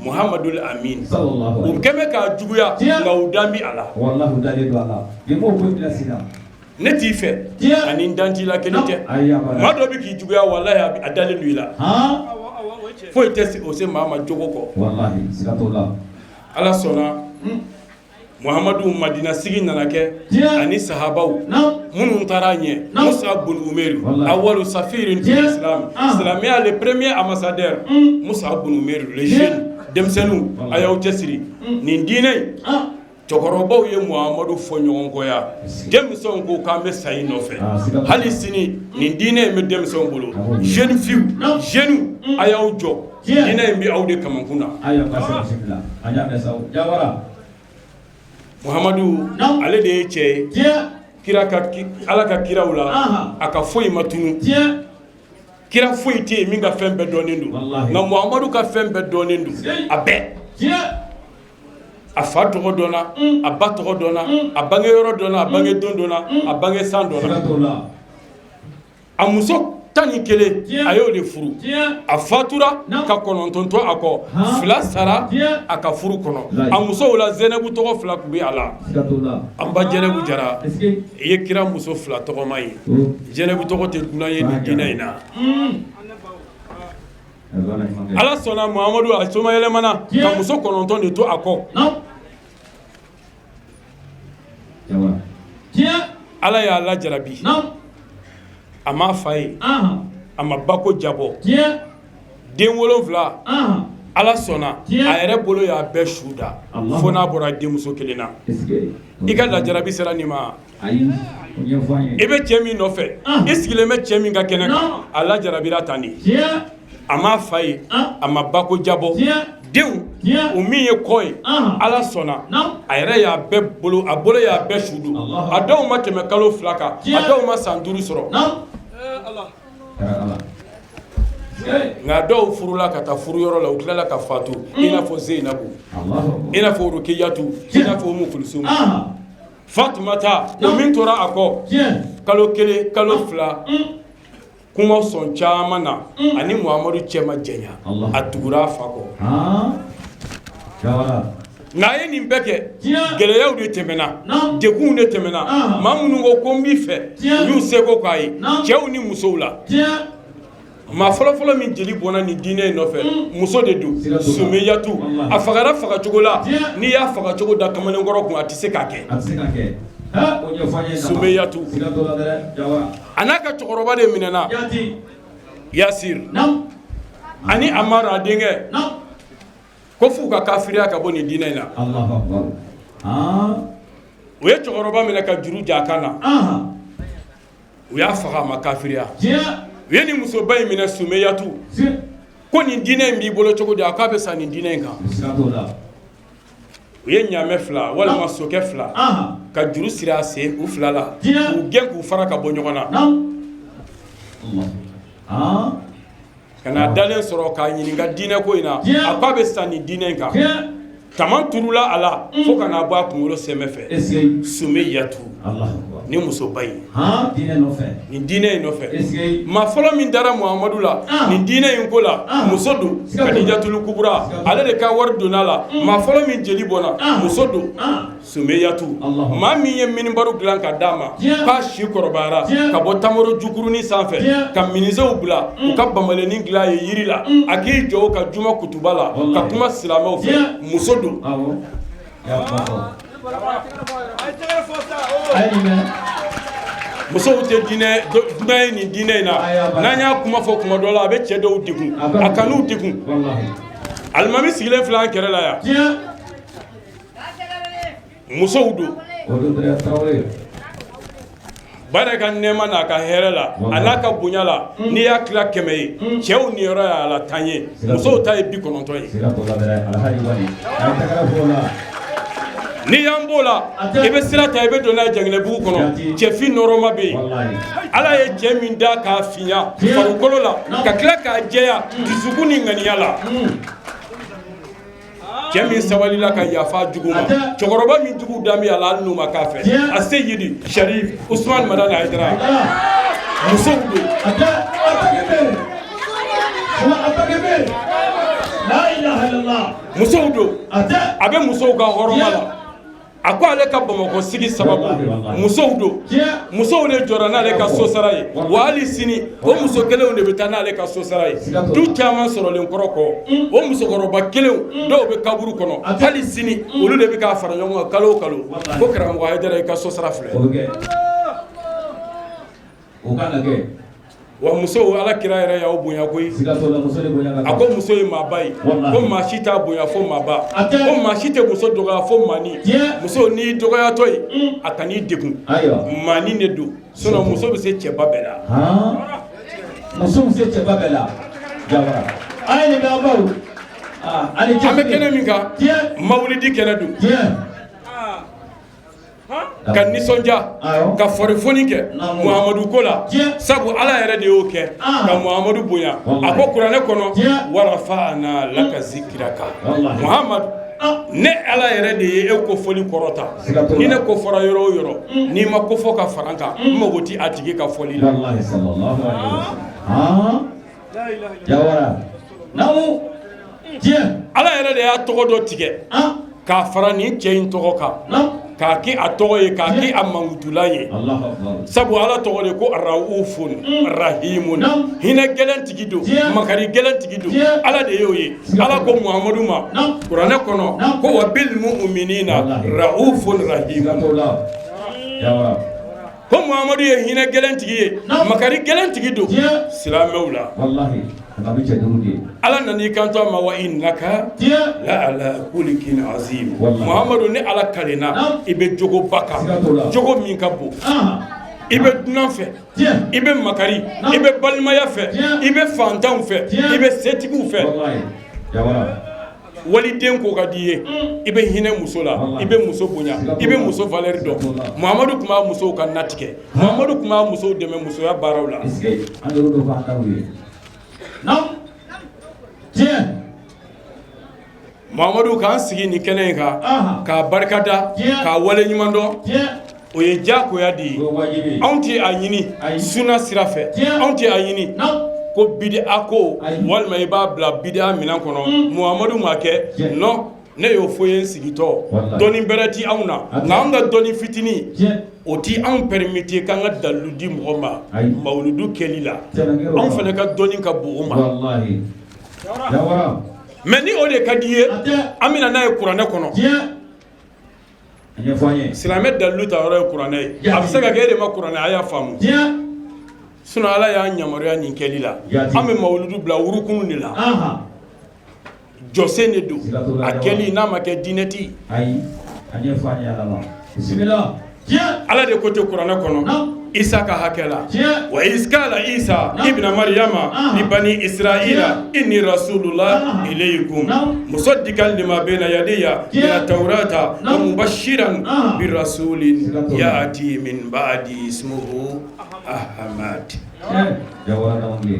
Muhamadul Amin, u kɛlen k'a juguya, nka u dan bɛ a la. Ne t'i fɛ ani n dan t'i la kelen tɛ. Maa dɔ bɛ k'i juguya, walahi a dalen don i la. Foyi tɛ o se maa ma jogo kɔ. Ala sɔnna Muhamadu Madina sigi nana kɛ ani sahabaw minnu taara ɲɛ, Musa bun Umeru, awalu safirin fil islam, silamɛya le premier ambassadeur Musa bun Umeru, les jeunes, denmisɛnninw, a y'aw cɛsiri nin diinɛ in. Cɛkɔrɔbaw ye Muhamadu fɔ ɲɔgɔn kɔ yan, denmisɛnw ko k'an bɛ sa i nɔfɛ. Hali sini nin diinɛ in bɛ denmisɛnw bolo. Jeune fille, jeunes, a y'aw jɔ, diinɛ in bɛ aw de kamankun na. Muhamadu ale de ye cɛ ye kira ka Ala ka kiraw la, a ka foyi ma tunun. Kira foyi tɛ yen min ka fɛn bɛɛ dɔnnen don, nka Muhamadu ka fɛn bɛɛ dɔnnen don, a bɛɛ. A fa tɔgɔ dɔnna, a ba tɔgɔ dɔnna, a bange yɔrɔ dɔnna, a bange don dɔnna, a bange san dɔnna. A muso 11, a y'o de furu. A fatura ka 9 to a kɔ, 2 sara a ka furu kɔnɔ. A musow la, Zɛnɛbu tɔgɔ 2 tun bɛ a la. An ba Jɛnɛbu Jara, i ye kira muso 2 tɔgɔma ye. Jɛnɛbu tɔgɔ tɛ dunan ye nin diinɛ in na. Ala sɔnna Muhamadu a somayɛlɛmana ka muso 9 de to a kɔ. Ala y'a lajarabi, a ma fa ye, a ma bako jabɔ. Den 7. Ala sɔnna a yɛrɛ bolo y'a bɛɛ su da fo n'a bɔra denmuso kelen na. I ka lajarabi sera nin ma. I bɛ cɛ min nɔfɛ, i sigilen bɛ cɛ min ka kɛnɛ kan, a lajarabira tan de. A ma fa ye, a ma bako jabɔ denw o min ye kɔ ye. Ala sɔnna, a yɛrɛ y'a bɛɛ bolo, a bolo y'a bɛɛ su don. A dɔw ma tɛmɛ kalo 2 kan, a dɔw ma san 5 sɔrɔ. Nka dɔw furula ka taa furuyɔrɔ la, u tilala ka fatu, i n'a fɔ Zeyinabu, i n'a fɔ Rukiyatu, i n'a fɔ Umu Kulusum. Fatumata o min tora a kɔ, kalo 1, kalo 2, kuma sɔn caman na, ani Muhamadu cɛ ma janya, a tugura a fa kɔ. Nka a ye nin bɛɛ kɛ, gɛlɛyaw de tɛmɛna, degunw de tɛmɛna. Maa minnu ko n b'i fɛ, u y'u seko k'a ye, cɛw ni musow la. Maa fɔlɔfɔlɔ min jeli bɔnna nin diinɛ in nɔfɛ, muso de don, Sumeyatu. A fagara fagacogo la, n'i y'a fagacogo da kamalenkɔrɔ kun, a tɛ se k'a kɛ. Sumeyatu a n'a ka cɛkɔrɔba de minɛna, Yasir ani Amara a denkɛ, ko f'u ka kafiriya ka bɔ nin diinɛ in na. U ye cɛkɔrɔba minɛ ka juru ja a kan na, u y'a faga, a ma kafiriya. U ye nin musoba in minɛ, Sumeyatu, ko nin diinɛ in b'i bolo cogo di? A k'a bɛ sa nin diinɛ in kan. U ye ɲaamɛ 2 walima sokɛ 2 ka juru siri a sen u 2 la, k'u gɛn k'u fara ka bɔ ɲɔgɔn na, ka n'a dalen sɔrɔ k'a ɲininka diinɛ ko in na. A k'a bɛ sa nin diinɛ in kan. Tama turula a la fo ka n'a bɔ a kunkolo sɛmɛ fɛ. Sumeyatu, ni musoba in, nin diinɛ in nɔfɛ, maa fɔlɔ min dara Muhamadu la nin diinɛ in ko la, muso don, Kadijatulu Kubura. Ale de ka wari donna la. Maa fɔlɔ min jeli bɔnna, muso don, Sumeyatu. Maa min ye minibaru dilan ka d'a ma k'a si kɔrɔbayara, ka bɔ tamaro jukurunin sanfɛ ka minizew bila u ka bamalennin dilan ye yiri la, a k'i jɔ ka juma kutuba la ka kuma silamɛw fɛ, muso don. Musow tɛ diinɛ dunan ye nin diinɛ in na. N'an y'a kuma fɔ kuma dɔ la, a bɛ cɛ dɔw degun, a kan'u degun. Alimami sigilen filɛ an kɛrɛ la yan, musow don. Ba ka nɛɛma n'a ka hɛrɛ la, a n'a ka bonya la, n'i y'a tila 100 ye, cɛw niyɔrɔ y'a la 10 ye, musow ta ye 90 ye. N'i y'an b'o la, i bɛ sira ta, i bɛ don n'a ye Janginɛbugu kɔnɔ, cɛfin nɔrɔma bɛ yen. Ala ye cɛ min da k'a finya farikolo la, ka tila k'a jɛya dusukun ni ŋaniya la, cɛ min sabalila ka yafa jugu ma, cɛkɔrɔba min jugu da bɛ a la, hali n'u ma k'a fɛ, a Seyidi Sharif Usman Madani Hayidara, musow don. Musow don, a bɛ musow ka hɔrɔma la. A ko ale ka Bamakɔ sigi sababu musow don. Musow de jɔra n'ale ka so sara ye, wa hali sini o muso kelenw de bɛ taa n'ale ka so sara ye. Du caman sɔrɔlen kɔrɔ kɔ, o musokɔrɔba kelenw dɔw bɛ kaburu kɔnɔ, hali sini olu de bɛ k'a fara ɲɔgɔn kan kalo o kalo, ko karamɔgɔ Hayidara, i ka so sara filɛ. Wa musow, Ala kira yɛrɛ y'aw bonya koyi. A ko muso ye maaba ye, ko maa si t'a bonya fo maaba, ko maa si tɛ muso dɔgɔya fo maani. Muso n'i dɔgɔyatɔ ye, a kan'i degun, maani de don, sinon muso bɛ se cɛba bɛɛ la. Muso bɛ se cɛba bɛɛ la. An bɛ kɛnɛ min kan, mawulidi kɛnɛ don, ka nisɔndiya, ka farifoni kɛ Muhamadu ko la, sabu Ala yɛrɛ de y'o kɛ ka Muhamadu bonya. A ko kuranɛ kɔnɔ, warafa'ana laka zikiraka, Muhamadu, ne Ala yɛrɛ de ye e kofɔli kɔrɔta. Ni ne ko fɔra yɔrɔ o yɔrɔ, n'i ma kofɔ ka fara n kan, n mago tɛ a tigi ka fɔli la. Ala yɛrɛ de y'a tɔgɔ dɔ tigɛ k'a fara nin cɛ in tɔgɔ kan, k'a kɛ a tɔgɔ ye, k'a kɛ a mankutulan ye. Sabu Ala tɔgɔ de ko Raufun Rahimun, hinɛ gɛlɛn tigi don, makari gɛlɛn tigi don. Ala de y'o ye. Ala ko Muhamadu ma kuranɛ kɔnɔ ko wa bil mu'minina Raufun Rahimun, ko Muhamadu ye hinɛ gɛlɛn tigi ye, makari gɛlɛn tigi don silamɛw la. Ala nana i kanto a ma wa innaka la ala kulukin azim. Muhamadu, ne Ala kalenna i bɛ jogoba kan, jogo min ka bon. I bɛ dunan fɛ, i bɛ makari, i bɛ balimaya fɛ, i bɛ fantanw fɛ, i bɛ setigiw fɛ. Waliden ko ka di i ye, i bɛ hinɛ muso la, i bɛ muso bonya, i bɛ muso valeur dɔn. Muhamadu tun b'a musow ka natigɛ, Muhamadu tun b'a musow dɛmɛ musoya baaraw la. Muhamadu k'an sigi nin kɛnɛ in kan k'a barikada, k'a wale ɲuman dɔn, o ye diyagoya de ye. Anw tɛ a ɲini suna sira fɛ, anw tɛ a ɲini ko bid'a ko, walima i b'a bila bid'a minɛn kɔnɔ. Muhamadu ma kɛ non, ne y'o fɔ ye n sigitɔ. Dɔnni bɛrɛ ti anw na, nka anw ka dɔnni fitinin o ti anw permettre k'an ka dalilu di mɔgɔ ma mawuludu kɛli la. Anw fana ka dɔnni ka bon o ma. Mais ni o de ka di i ye, an bɛna n'a ye kuranɛ kɔnɔ. Silamɛ dalilu ta yɔrɔ ye kuranɛ ye. A bɛ se ka kɛ e de ma kuranɛ a y'a faamu. Sinon Ala y'an yamaruya nin kɛli la. An bɛ mawuludu bila wurukunu de la, jɔsen de don a kɛli, n'a ma kɛ diinɛ ti. Ala de ko ten kuranɛ kɔnɔ Isa ka hakɛ la: wa iz kala Isa ibna Maryama li bani Israila inni rasulullah ilaykum musaddiqan lima bayna yadayya mina tawrata wa mubashiran bi rasulin ya'ti min ba'di ismuhu Ahmad.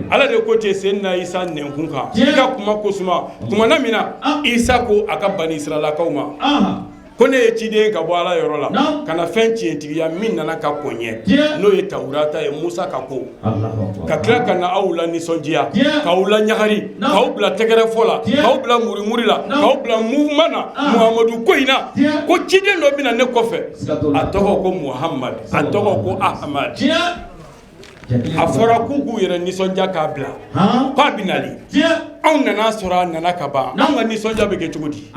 Ala de ko ten Seydina Isa nɛnkun kan i ka kuma ko suma. Kumana min na Isa ko a ka bani Israilakaw ma ko ne ye ciden ka bɔ Ala yɔrɔ la ka na fɛn tiɲɛtigiya min nana ka kɔn ɲɛ, n'o ye Tawurata ye, Musa ka ko, ka tila ka na aw la nisɔndiya, k'aw la ɲagari, k'aw bila tɛgɛrɛfɔ la, k'aw bila murimuri la, k'aw bila mouvement na Muhamadu ko in na, ko ciden dɔ bɛna ne kɔfɛ, a tɔgɔ ko Muhamad, a tɔgɔ ko Ahmad. A fɔra k'u k'u yɛrɛ nisɔndiya k'a bila k'a bɛ nali. Anw nana sɔrɔ a nana ka ban, anw ka nisɔndiya bɛ kɛ cogo di?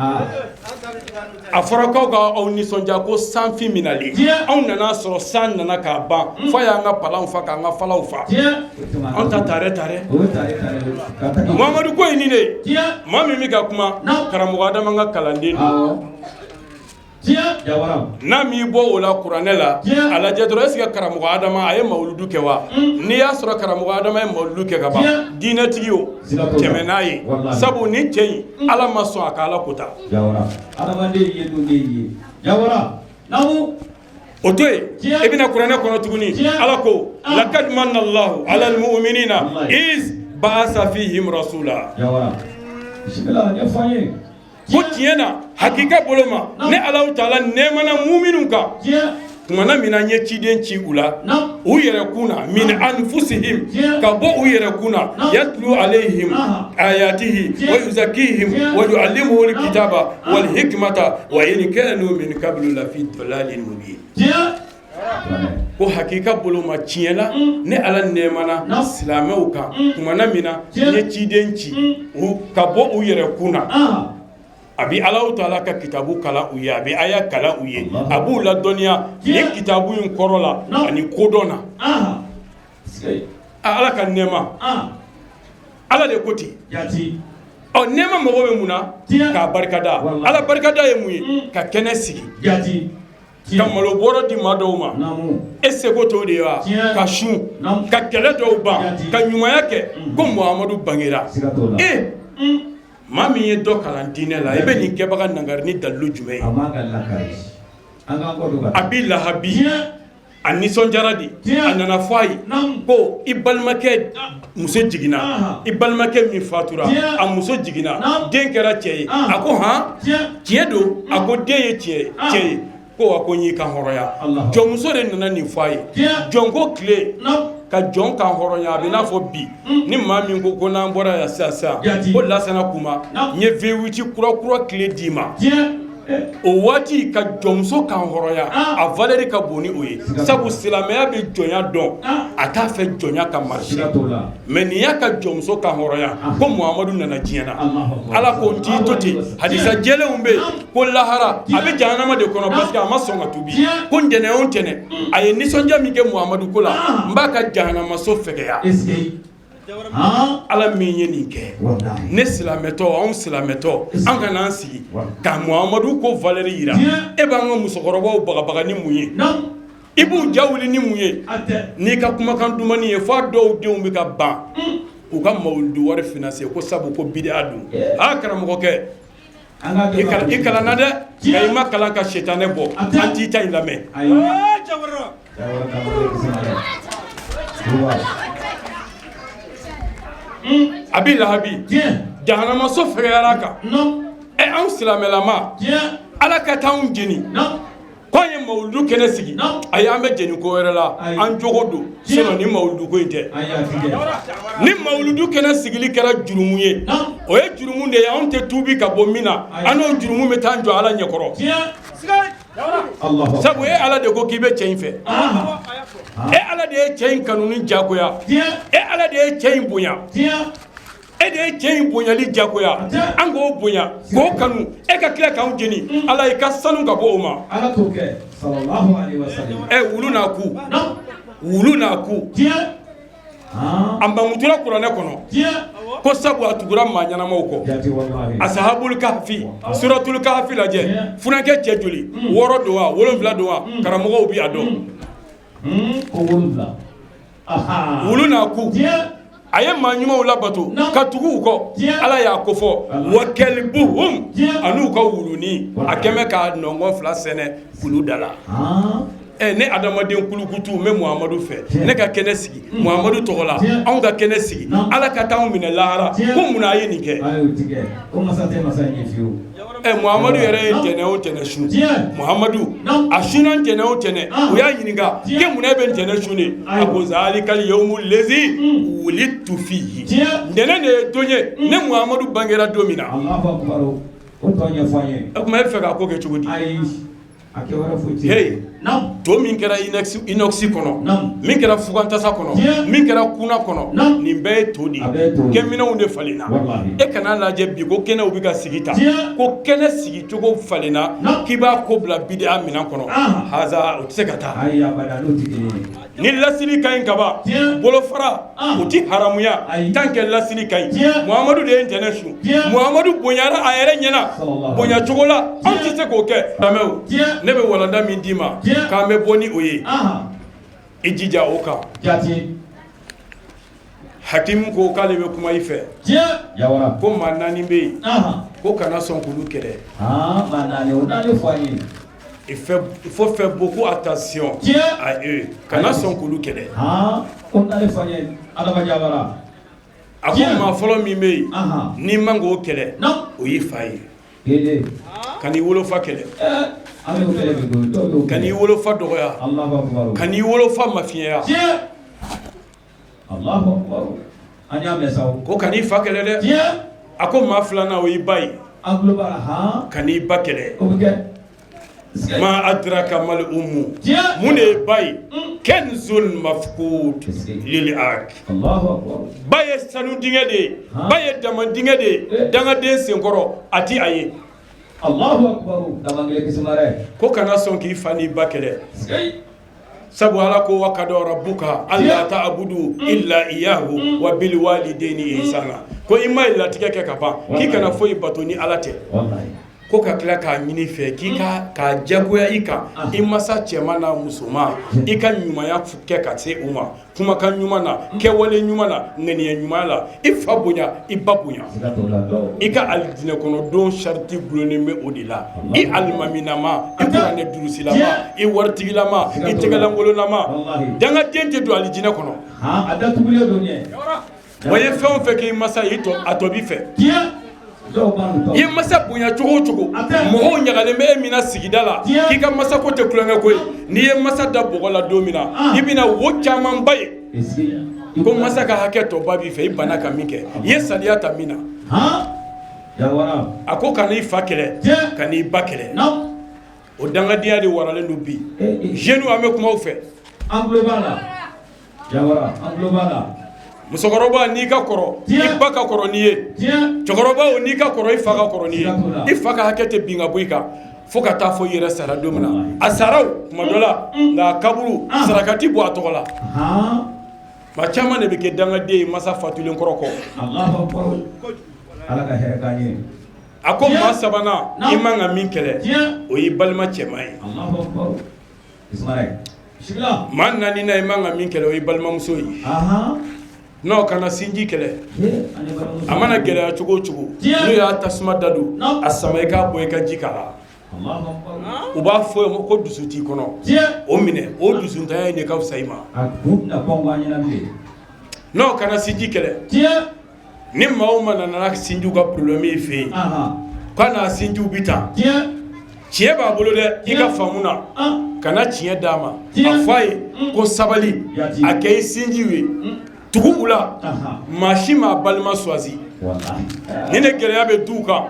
A fɔra k'aw ka aw nisɔndiya ko sanfin bɛ nali, anw nana sɔrɔ san nana k'a ban, f'a y'an ka palanw fa, k'an ka falaw fa. Anw ta tare tare Muhamadu ko ye nin de ye. Maa min bɛ ka kuma, karamɔgɔ Adama ka kalanden don. N'a m'i bɔ o la kuranɛ la, a lajɛ dɔrɔn, est-ce que karamɔgɔ Adama a ye mawuludu kɛ wa? N'i y'a sɔrɔ karamɔgɔ Adama ye mawuludu kɛ ka ban, diinɛtigi o tɛmɛ n'a ye, sabu ni cɛ in Ala ma sɔn a ka Ala kota. O to yen, i bɛna kuranɛ kɔnɔ tuguni. Ala ko lakad manna Allahu alal mu'minina iz ba'asa fihim rasula. Ko tiɲɛ na, hakika bolo ma, ne Alahu taala nɛɛmana muminw kan kumana min na n ye ciden ci u la u yɛrɛ kun na, min anfusihim, ka bɔ u yɛrɛ kun na, yatlu alayhim ayatihi wa yuzakkihim wa yuallimuhumul kitaba wal hikmata wa in kanu min qablu lafi dalalin mubin. Ko hakika bolo ma, tiɲɛ na, ne Ala nɛɛmana silamɛw kan kumana min na n ye ciden ci ka bɔ u yɛrɛ kun na. A bɛ Alahu taala ka kitabu kalan u ye, a bɛ aya kalan u ye, a b'u ladɔnniya nin kitabu in kɔrɔ la ani kodɔn na. Ala ka nɛɛma, Ala de ko ten. Ɔ, nɛɛma mago bɛ mun na? K'a barikada. Ala barikada ye mun ye? Ka kɛnɛ sigi, ka malo bɔrɔ di maa dɔw ma. E seko t'o de ye wa? Ka sun, ka kɛlɛ dɔw ban, ka ɲumanya kɛ ko Muhamadu bangera. E maa min ye dɔ kalan diinɛ la, i bɛ nin kɛbaga nangari ni dalilu jumɛn ye? Abi Lahabi a nisɔndiyara de, a nana fɔ a ye ko i balimakɛ muso jiginna, i balimakɛ min fatura, a muso jiginna, den kɛra cɛ ye. A ko han, tiɲɛ don? A ko den ye cɛ ye. Ko wa ko n y'i kan hɔrɔnya. Jɔnmuso de nana nin fɔ a ye. Jɔn ko tile ka jɔn kan hɔrɔnya, a bɛ n'a fɔ bi ni maa min ko n'an bɔra yan sisan sisan ko Lasana Kuma, n ye V8 kura kura tile d'i ma. O waati ka jɔnmuso kan hɔrɔnya, a valeur ka bon ni o ye, sabu silamɛya bɛ jɔnya dɔn, a t'a fɛ jɔnya ka marcher. Mais nin y'a ka jɔnmuso kan hɔrɔnya ko Muhamadu nana diɲɛ na. Ala ko n t'i to ten. Hadisa jɛlenw bɛ yen ko lahara a bɛ jahanama de kɔnɔ parce que a ma sɔn ka tubi. Ko ntɛnɛn o ntɛnɛn, a ye nisɔndiya min kɛ Muhamadu ko la, n b'a ka jahanamaso fɛgɛya. Ala min ye nin kɛ, ne silamɛtɔ, anw silamɛtɔ, an ka n'an sigi ka Muhamadu ko valeur yira. E b'an ka musokɔrɔbaw bagabaga ni mun ye? I b'u ja wuli ni mun ye n'i ka kumakan dumanni ye? F'a dɔw denw bɛ ka ban u ka mawuludu wari financer ko sabu ko bidaa don. Aa karamɔgɔkɛ, i kalanna dɛ, nka i ma kalan ka sitanɛ bɔ. An t'i ta in lamɛn. Abi Lahabi, jahanamaso fɛgɛyara a kan. Ɛ, anw silamɛlama, Ala ka taa anw jeni ko an ye mawuludu kɛnɛ sigi. Ayi, an bɛ jeni ko wɛrɛ la, an jogo don, sinon ni mawuludu ko in tɛ. Ni mawuludu kɛnɛ sigili kɛra jurumu ye, o ye jurumu de ye anw tɛ tuubi ka bɔ min na. An n'o jurumu bɛ taa jɔ Ala ɲɛkɔrɔ, sabu e Ala de ko k'i bɛ cɛ in fɛ. E Ala de ye cɛ in kanuni jagoya. E Ala de ye cɛ in bonya. E de ye cɛ in bonyali jagoya. An k'o bonya, k'o kanu, e ka tila k'anw jeni. Ala, i ka sanu ka bɔ o ma. Ɛ, wulu n'a ku, wulu n'a ku, a mankutura kuranɛ kɔnɔ ko sabu a tugura maa ɲɛnamaw kɔ. Asahabul kahafi, suratul kahafi lajɛ. Funankɛ cɛ joli? 6 don wa, 7 don wa? Karamɔgɔw bi a dɔn. Wulu n'a ku, a ye maa ɲumanw labato ka tugu u kɔ. Ala y'a kofɔ wa kalbuhum, an'u ka wulunin, a kɛmɛ k'a nɔngɔn fila sɛnɛ kulu da la. Ɛ, ne adamaden kulukutu, n bɛ Muhamadu fɛ, ne ka kɛnɛ sigi Muhamadu tɔgɔ la, anw ka kɛnɛ sigi, Ala ka taa anw minɛ lahara ko munna a ye nin kɛ? Ɛ, Muhamadu yɛrɛ ye ntɛnɛn o ntɛnɛn sun. Muhamadu a sunna ntɛnɛn o ntɛnɛn. U y'a ɲininka ke munna e bɛ ntɛnɛn sun de? A ko zalikal yawmu lezi wulidtu fihi, ntɛnɛn de ye don ye ne Muhamadu bangera don min na. O tuma e bɛ fɛ k'a ko kɛ cogo di? Hey, to min kɛra inox kɔnɔ, min kɛra fugantasa kɔnɔ, min kɛra kuna kɔnɔ, nin bɛɛ ye to de ye. Kɛminɛnw de falenna. E kana lajɛ bi ko kɛnɛw bɛ ka sigi ta, ko kɛnɛ sigicogo falenna, k'i b'a ko bila bidaa minɛn kɔnɔ. Haza, o tɛ se ka taa. Ni lasili ka ɲi kaban, bolofara o ti haramuya tant que lasili ka ɲi. Muhamadu de ye ntɛnɛn sun. Muhamadu bonyara a yɛrɛ ɲɛna bonya cogo la anw tɛ se k'o kɛ. Silamɛw, ne bɛ walanda min d'i ma k'an bɛ bɔ ni o ye, i jija o kan. Hakimu ko k'ale bɛ kuma i fɛ ko maa naani bɛ yen ko kana sɔn k'olu kɛlɛ. Il faut faire beaucoup attention à eux. Kana sɔn k'olu kɛlɛ. A ko maa fɔlɔ min bɛ yen n'i man k'o kɛlɛ, o y'i fa ye. Kan'i wolofa kɛlɛ, kan'i wolofa dɔgɔya, kan'i wolofa mafiɲɛya. Ko kan'i fa kɛlɛ dɛ. A ko maa filanan, o y'i ba ye. Kan'i ba kɛlɛ. Ma adraka mal ummu, mun de ye ba ye? Kanzun mafqud lil ak, ba ye sanu dingɛ de ye, ba ye dama dingɛ de ye dangaden senkɔrɔ, a ti a ye. Ko kana sɔn k'i fa n'i ba kɛlɛ, sabu Ala ko wa kada rabbuka alla ta'budu illa iyyahu wa bil walidayni ihsana. Ko i ma ye latigɛ kɛ ka ban k'i kana foyi bato ni Ala tɛ. Ko ka tila k'a ɲini fɛ k'i ka k'a jagoya i kan, i masa cɛman n'a musoman, i ka ɲumanya kɛ ka se u ma, kumakan ɲuman na, kɛwale ɲuman na, ŋaniya ɲuman la, i fa bonya, i ba bonya. I ka alijinɛ kɔnɔ don sariti gulonnen bɛ o de la. I alimaminama, i kuranɛ durusilama, i waritigilama, i tɛgɛlankolonlama, dangaden tɛ don alijinɛ kɔnɔ. Wa i ye fɛn o fɛn k'i masa ye, a tɔ b'i fɛ. I ye masa bonya cogo o cogo, mɔgɔw ɲagalen bɛ e min na sigida la k'i ka masa ko tɛ tulonkɛ ko ye, n'i ye masa da bɔgɔ la don min na, i bɛna wo camanba ye ko masa ka hakɛ tɔba b'i fɛ, i banna ka min kɛ, i ye saliya ta min na. A ko kan'i fa kɛlɛ, kan'i ba kɛlɛ. O dangadenya de waralen don bi. Jeunes, an bɛ kuma aw fɛ. Musokɔrɔba, n'i ka kɔrɔ, i ba ka kɔrɔ n'i ye. Cɛkɔrɔba, n'i ka kɔrɔ, i fa ka kɔrɔ n'i ye. I fa ka hakɛ tɛ bin ka bɔ i kan fo ka taa fɔ i yɛrɛ sara don min na. A sara tuma dɔ la, nka a kaburu, saraka ti bɔ a tɔgɔ la. Maa caman de bɛ kɛ dangaden ye masa fatulen kɔrɔ kɔ. Ala ka hɛrɛ k'an ye. A ko maa sabanan i man ka min kɛlɛ, o y'i balima cɛman ye. Maa naaninan i man ka min kɛlɛ, o y'i balimamuso ye. N'aw kana sinji kɛlɛ, a mana gɛlɛya cogo o cogo, n'u y'a tasuma da don a sama, i k'a bɔ, i ka ji k'a la. U b'a fɔ ko dusu t'i kɔnɔ, o minɛ, o dusutanya in de ka fisa i ma. N'aw kana sinji kɛlɛ. Ni maa o maa nana sinjiw ka problème y'i fɛ yen, k'a n'a sinjiw bɛ tan, tiɲɛ b'a bolo dɛ, i ka faamu na, kana tiɲɛ d'a ma. A fɔ a ye ko sabali, a kɛ i sinjiw ye, tugu u la. Maa si m'a balima choisi. Ni ne gɛlɛya bɛ duw kan,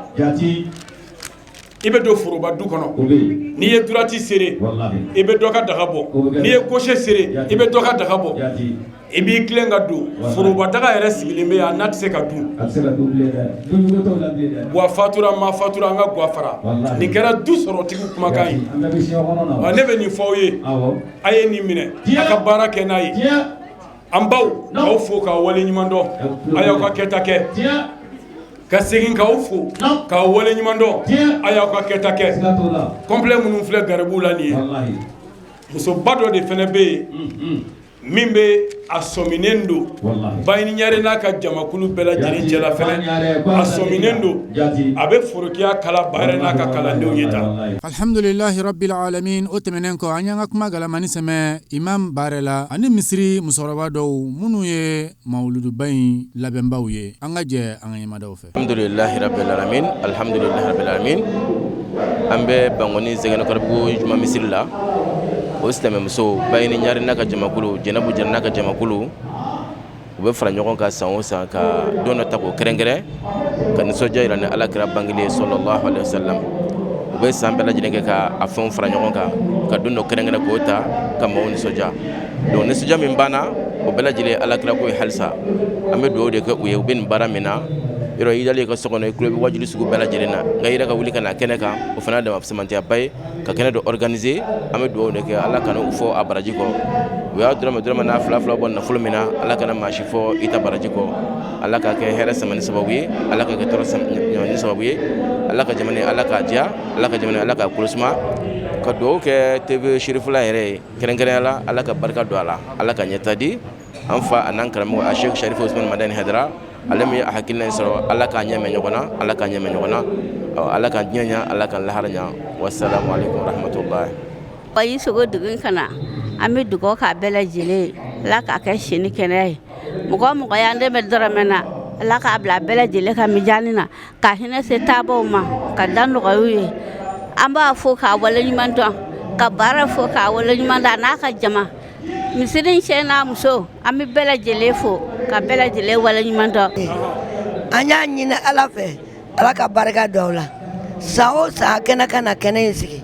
i bɛ don foroba du kɔnɔ, n'i ye droite serré, i bɛ dɔ ka daga bɔ, n'i ye gauche serré, i bɛ dɔ ka daga bɔ. I b'i tilen ka don foroba daga yɛrɛ sigilen bɛ yan, n'a tɛ se ka dun. Gwa fatura, ma fatura, an ka gwa fara. Nin kɛra du sɔrɔtigiw kumakan ye. Wa ne bɛ nin fɔ aw ye, a ye nin minɛ, a ka baara kɛ n'a ye. An baw, k'aw fo k'aw waleɲuman dɔn, a y'aw ka kɛta kɛ. Ka segin k'aw fo k'aw waleɲuman dɔn, a y'aw ka kɛta kɛ. Complet minnu filɛ garibuw la nin ye, musoba dɔ de fana bɛ yen min bɛ a sɔminen don Bayini Ɲare n'a ka jamakulu bɛɛ lajɛlen cɛla fana, a sɔminen don, a bɛ forokiya kala Bayɛrɛ n'a ka kalandenw ye tan. Alhamdulilahi rabbil alamin. O tɛmɛnen kɔ, an y'an ka kuma galamani sɛmɛ Imam Barɛ la ani misiri musokɔrɔba dɔw minnu ye mawuluduba in labɛnbaw ye. An ka jɛ an ka ɲɛmadaw fɛ. Alhamdulilahi rabbil alamin, alhamdulilahi rabbil alamin. An bɛ Bankoni Zɛgɛnɛkɔrɔbugu juma misiri la. O silamɛmuso Bayini Ɲare n'a ka jamakulu, Jɛnɛbu Jara n'a ka jamakulu, u bɛ fara ɲɔgɔn kan san o san ka don dɔ ta k'o kɛrɛnkɛrɛn ka nisɔndiya jira ni Ala kira bangeli ye sallallahu alaihi wasallam. U bɛ san bɛɛ lajɛlen kɛ ka a fɛnw fara ɲɔgɔn kan ka don dɔ kɛrɛnkɛrɛn k'o ta ka maaw nisɔndiya. Donc nisɔndiya min banna, o bɛɛ lajɛlen ye Ala kira ko ye. Halisa an bɛ dugawu de kɛ u ye. U bɛ nin baara min na, yɔrɔ i dalen i ka so kɔnɔ, i tulo bɛ wajuli sugu bɛɛ lajɛlen na, nka i yɛrɛ ka wuli ka na kɛnɛ kan, o fana dama fisamantiyaba ye ka kɛnɛ dɔ organiser. An bɛ dugawu de kɛ, Ala kana u fɔ a baraji kɔ. U y'a dɔrɔmɛ dɔrɔmɛ n'a fila fila bɔ nafolo min na, Ala kana maa si fɔ i ta baraji kɔ. Ala ka kɛ hɛrɛ samani sababu ye, Ala ka kɛ tɔɔrɔ ɲɔni sababu ye. Ala ka jamana, Ala k'a diya, Ala ka jamana, Ala k'a kolosuma. Ka dugawu kɛ TV Cherifla yɛrɛ ye kɛrɛnkɛrɛnya la, Ala ka barika don a la, Ala ka ɲɛta di an fa an'an karamɔgɔ a Sheikh Sharif Usman Madani Hayidara. Ale min ye a hakilina in sɔrɔ, Ala k'a ɲɛ mɛn ɲɔgɔn na, Ala k'a ɲɛ mɛn ɲɔgɔn na, Ala ka diɲɛ ɲa, Ala ka lahara ɲa. Wasalamu alaikum warahmatullahi. Ayi sogo dugu ka na, an bɛ dugawu k'a bɛɛ lajɛlen ye. Ala k'a kɛ si ni kɛnɛya ye. Mɔgɔ o mɔgɔ y'an dɛmɛ dɔrɔmɛ na, Ala k'a bila bɛɛ lajɛlen ka mijani na, ka hinɛ se taabaw ma, ka da nɔgɔya u ye. An b'a fo k'a waleɲuman dɔn, ka baara fo k'a waleɲuman dɔn, a n'a ka jama, misiri cɛ n'a muso. An bɛ bɛɛ lajɛlen fo ka bɛɛ lajɛlen waleɲuman dɔn. An y'a ɲini Ala fɛ, Ala ka barika don aw la. San o san, a kɛnɛ ka na kɛnɛ in sigi,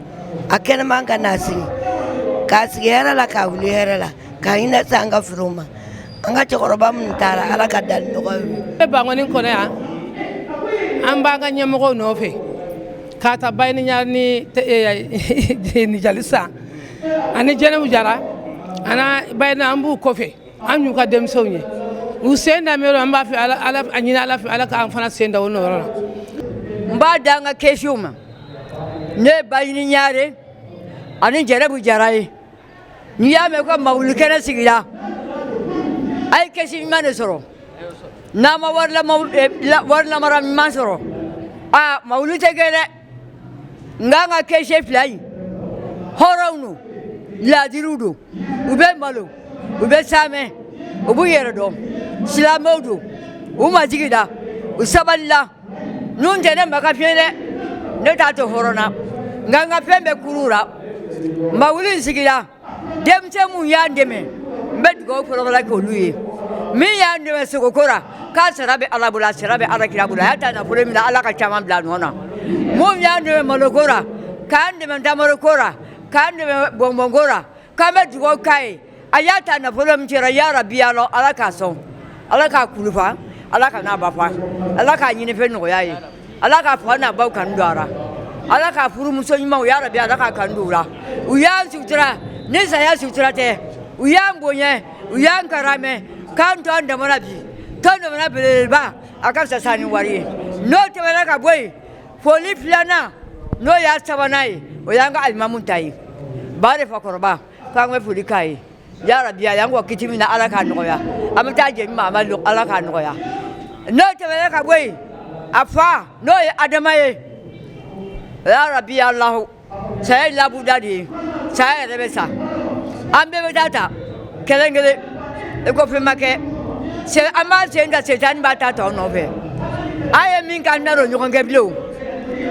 a kɛnɛman ka n'a sigi, k'a sigi hɛrɛ la, k'a wuli hɛrɛ la, ka hinɛ se an ka furu ma. An ka cɛkɔrɔba minnu taara, Ala ka dali nɔgɔya u ye. Bɛ Bankoni kɔnɔ yan, an b'an ka ɲɛmɔgɔw nɔfɛ k'a ta Bayini Ɲare ni Jalisa ani Jɛnɛbu Jara ani Bayini, an b'u kɔfɛ. An y'u ka denmisɛnw ye, u sen da min, an b'a fɛ Ala a ɲini Ala fɛ, Ala k'an fana sen da o nɔyɔrɔ la. N b'a da an ka kɛsiw ma. Ne ye Bayini Ɲare ani Jɛnɛbu Jara ye. N'i y'a mɛn ko mawulu kɛnɛ sigira, a ye kɛsi ɲuman de sɔrɔ. N'a ma wari lamara ɲuman sɔrɔ, aa, mawulu tɛ kɛ dɛ. Nka an ka kɛse fila in, hɔrɔnw don, laadiriw don, u bɛ malo, u bɛ saamɛ, u b'u yɛrɛ dɔn, silamɛw don, u majigi la, u sabalila. N'u tɛ ne ma ka fiɲɛ dɛ, ne t'a to hɔrɔn na, nka n ka fɛn bɛɛ kuru la. Mawulu in sigira, denmisɛn minnu y'an dɛmɛ, n bɛ dugawu fɔlɔfɔlɔ kɛ olu ye. Min y'an dɛmɛ sogoko la, k'a sara bɛ Ala bolo, a sara bɛ Ala kira bolo. A y'a ta nafolo min na, Ala ka caman bila a nɔ na. Minnu y'an dɛmɛ maloko la, k'an dɛmɛ tamaroko la, k'an dɛmɛ bɔnbɔnko la, k'an bɛ dugawu k'a ye. A y'a ta nafolo min cɛra, ya rabi, ala, Ala k'a sɔn, Ala k'a kulufa, Ala ka n'a ba fa, Ala k'a ɲinifɛn nɔgɔya ye, Ala k'a fa n'a baw kanu don a la, Ala k'a furumuso ɲumanw, ya rabi, Ala k'a kanu don u la. U y'an sutura ni saya sutura tɛ. U y'an bonya, u y'an karamɛ. K'an to an damana bi, tɔn damana belebeleba, a ka fisa sa ni wari ye. N'o tɛmɛna ka bɔ yen, foli filanan n'o y'a sabanan ye, o y'an ka alimamu ta ye, Baare Fakɔrɔba, k'an bɛ foli k'a ye. Yarabi, a y'an kɔ kiti min na, Ala k'a nɔgɔya. An bɛ taa jɛ min ma, a ma Ala k'a nɔgɔya. N'o tɛmɛna ka bɔ yen, a fa n'o ye Adama ye, yarabi Alahu, saya ye labuda de ye, saya yɛrɛ bɛ sa, an bɛɛ bɛ taa ta kelen kelen i ko fɛn ma kɛ. An b'an sen da, setani b'a ta tɔw nɔfɛ. An ye min k'an tɛna don ɲɔgɔn kɛ bilen.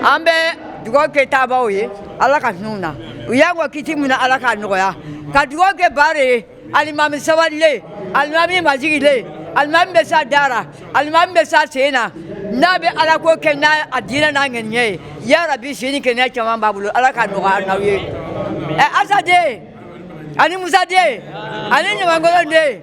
An bɛ dugawu kɛ taabaw ye, Ala ka hinɛ u na. U y'an kɔ kiti min na, Ala k'a nɔgɔya. Ka dugawu kɛ Baare ye, alimami sabalilen, alimami majigilen, alimami bɛ s'a da ra, alimami bɛ s'a sen na, n'a bɛ Ala ko kɛ n'a a diinɛ n'a ŋaniya ye. Yarabi, si ni kɛnɛya caman b'a bolo, Ala k'a nɔgɔya n'aw ye. Ɛ Asa den ani Musa den ani Ɲamankolon den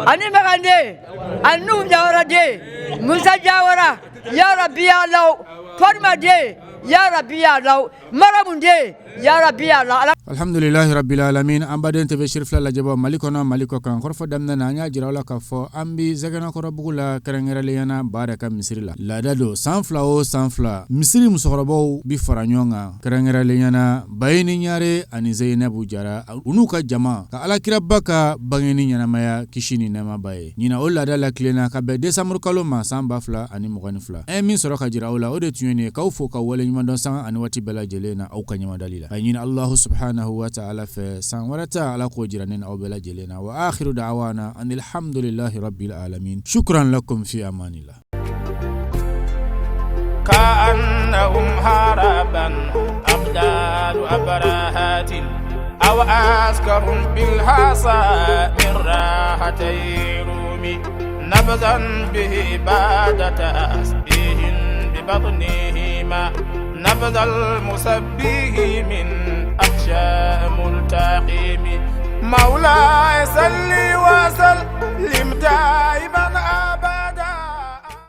ani Makan den ani Nuhu Jawara den, Musa Jawara, yarabi Alahu, Fatima den, yarabi Alahu, Maramu den, yarabi Alahu. Alhamdulilahi rabbil alamin. An baden TV Sirifila lajɛbɔ Mali kɔnɔ, Mali kɔ kan, kɔrɔfɔ daminɛ na, an y'a jira aw la k'a fɔ an bi Zɛgɛnɛkɔrɔbugu la, kɛrɛnkɛrɛnnenya na Baare ka misiri la. Laada don, san 2 o san 2, misiri musokɔrɔbaw bi fara ɲɔgɔn kan, kɛrɛnkɛrɛnnenya na Bayini Ɲare ani Zeyinabu Jara, u n'u ka jama ka alakiraba ka bangeni ɲɛnamaya, kisi ni nɛɛma b'a ye. Ɲinan o laada latilenna ka bɛn desanburu kalo ma san 2022. An ye min sɔrɔ ka jira aw la, o de tun ye nin ye. K'aw fo, k'aw waleɲumandɔn sanga ani waati bɛɛ lajɛlen na aw ka ɲɛmadali la. A ɲini Alahu subahanahu wa taala fɛ, san wɛrɛ ta, Ala k'o jira ne ni aw bɛɛ lajɛlen na. Wa akhiru da'wana anil hamdulilahi rabbil alamin. Shukran lakum fi amanillah. كأنهم هربا أبدال أبرهات أو عسكر بالحصى من راحتي رومي نبذا به بعد تسبيح ببطنهما نبذ المسبه من أحشاء ملتقيم مولاي صل وسلم دائما أبدا.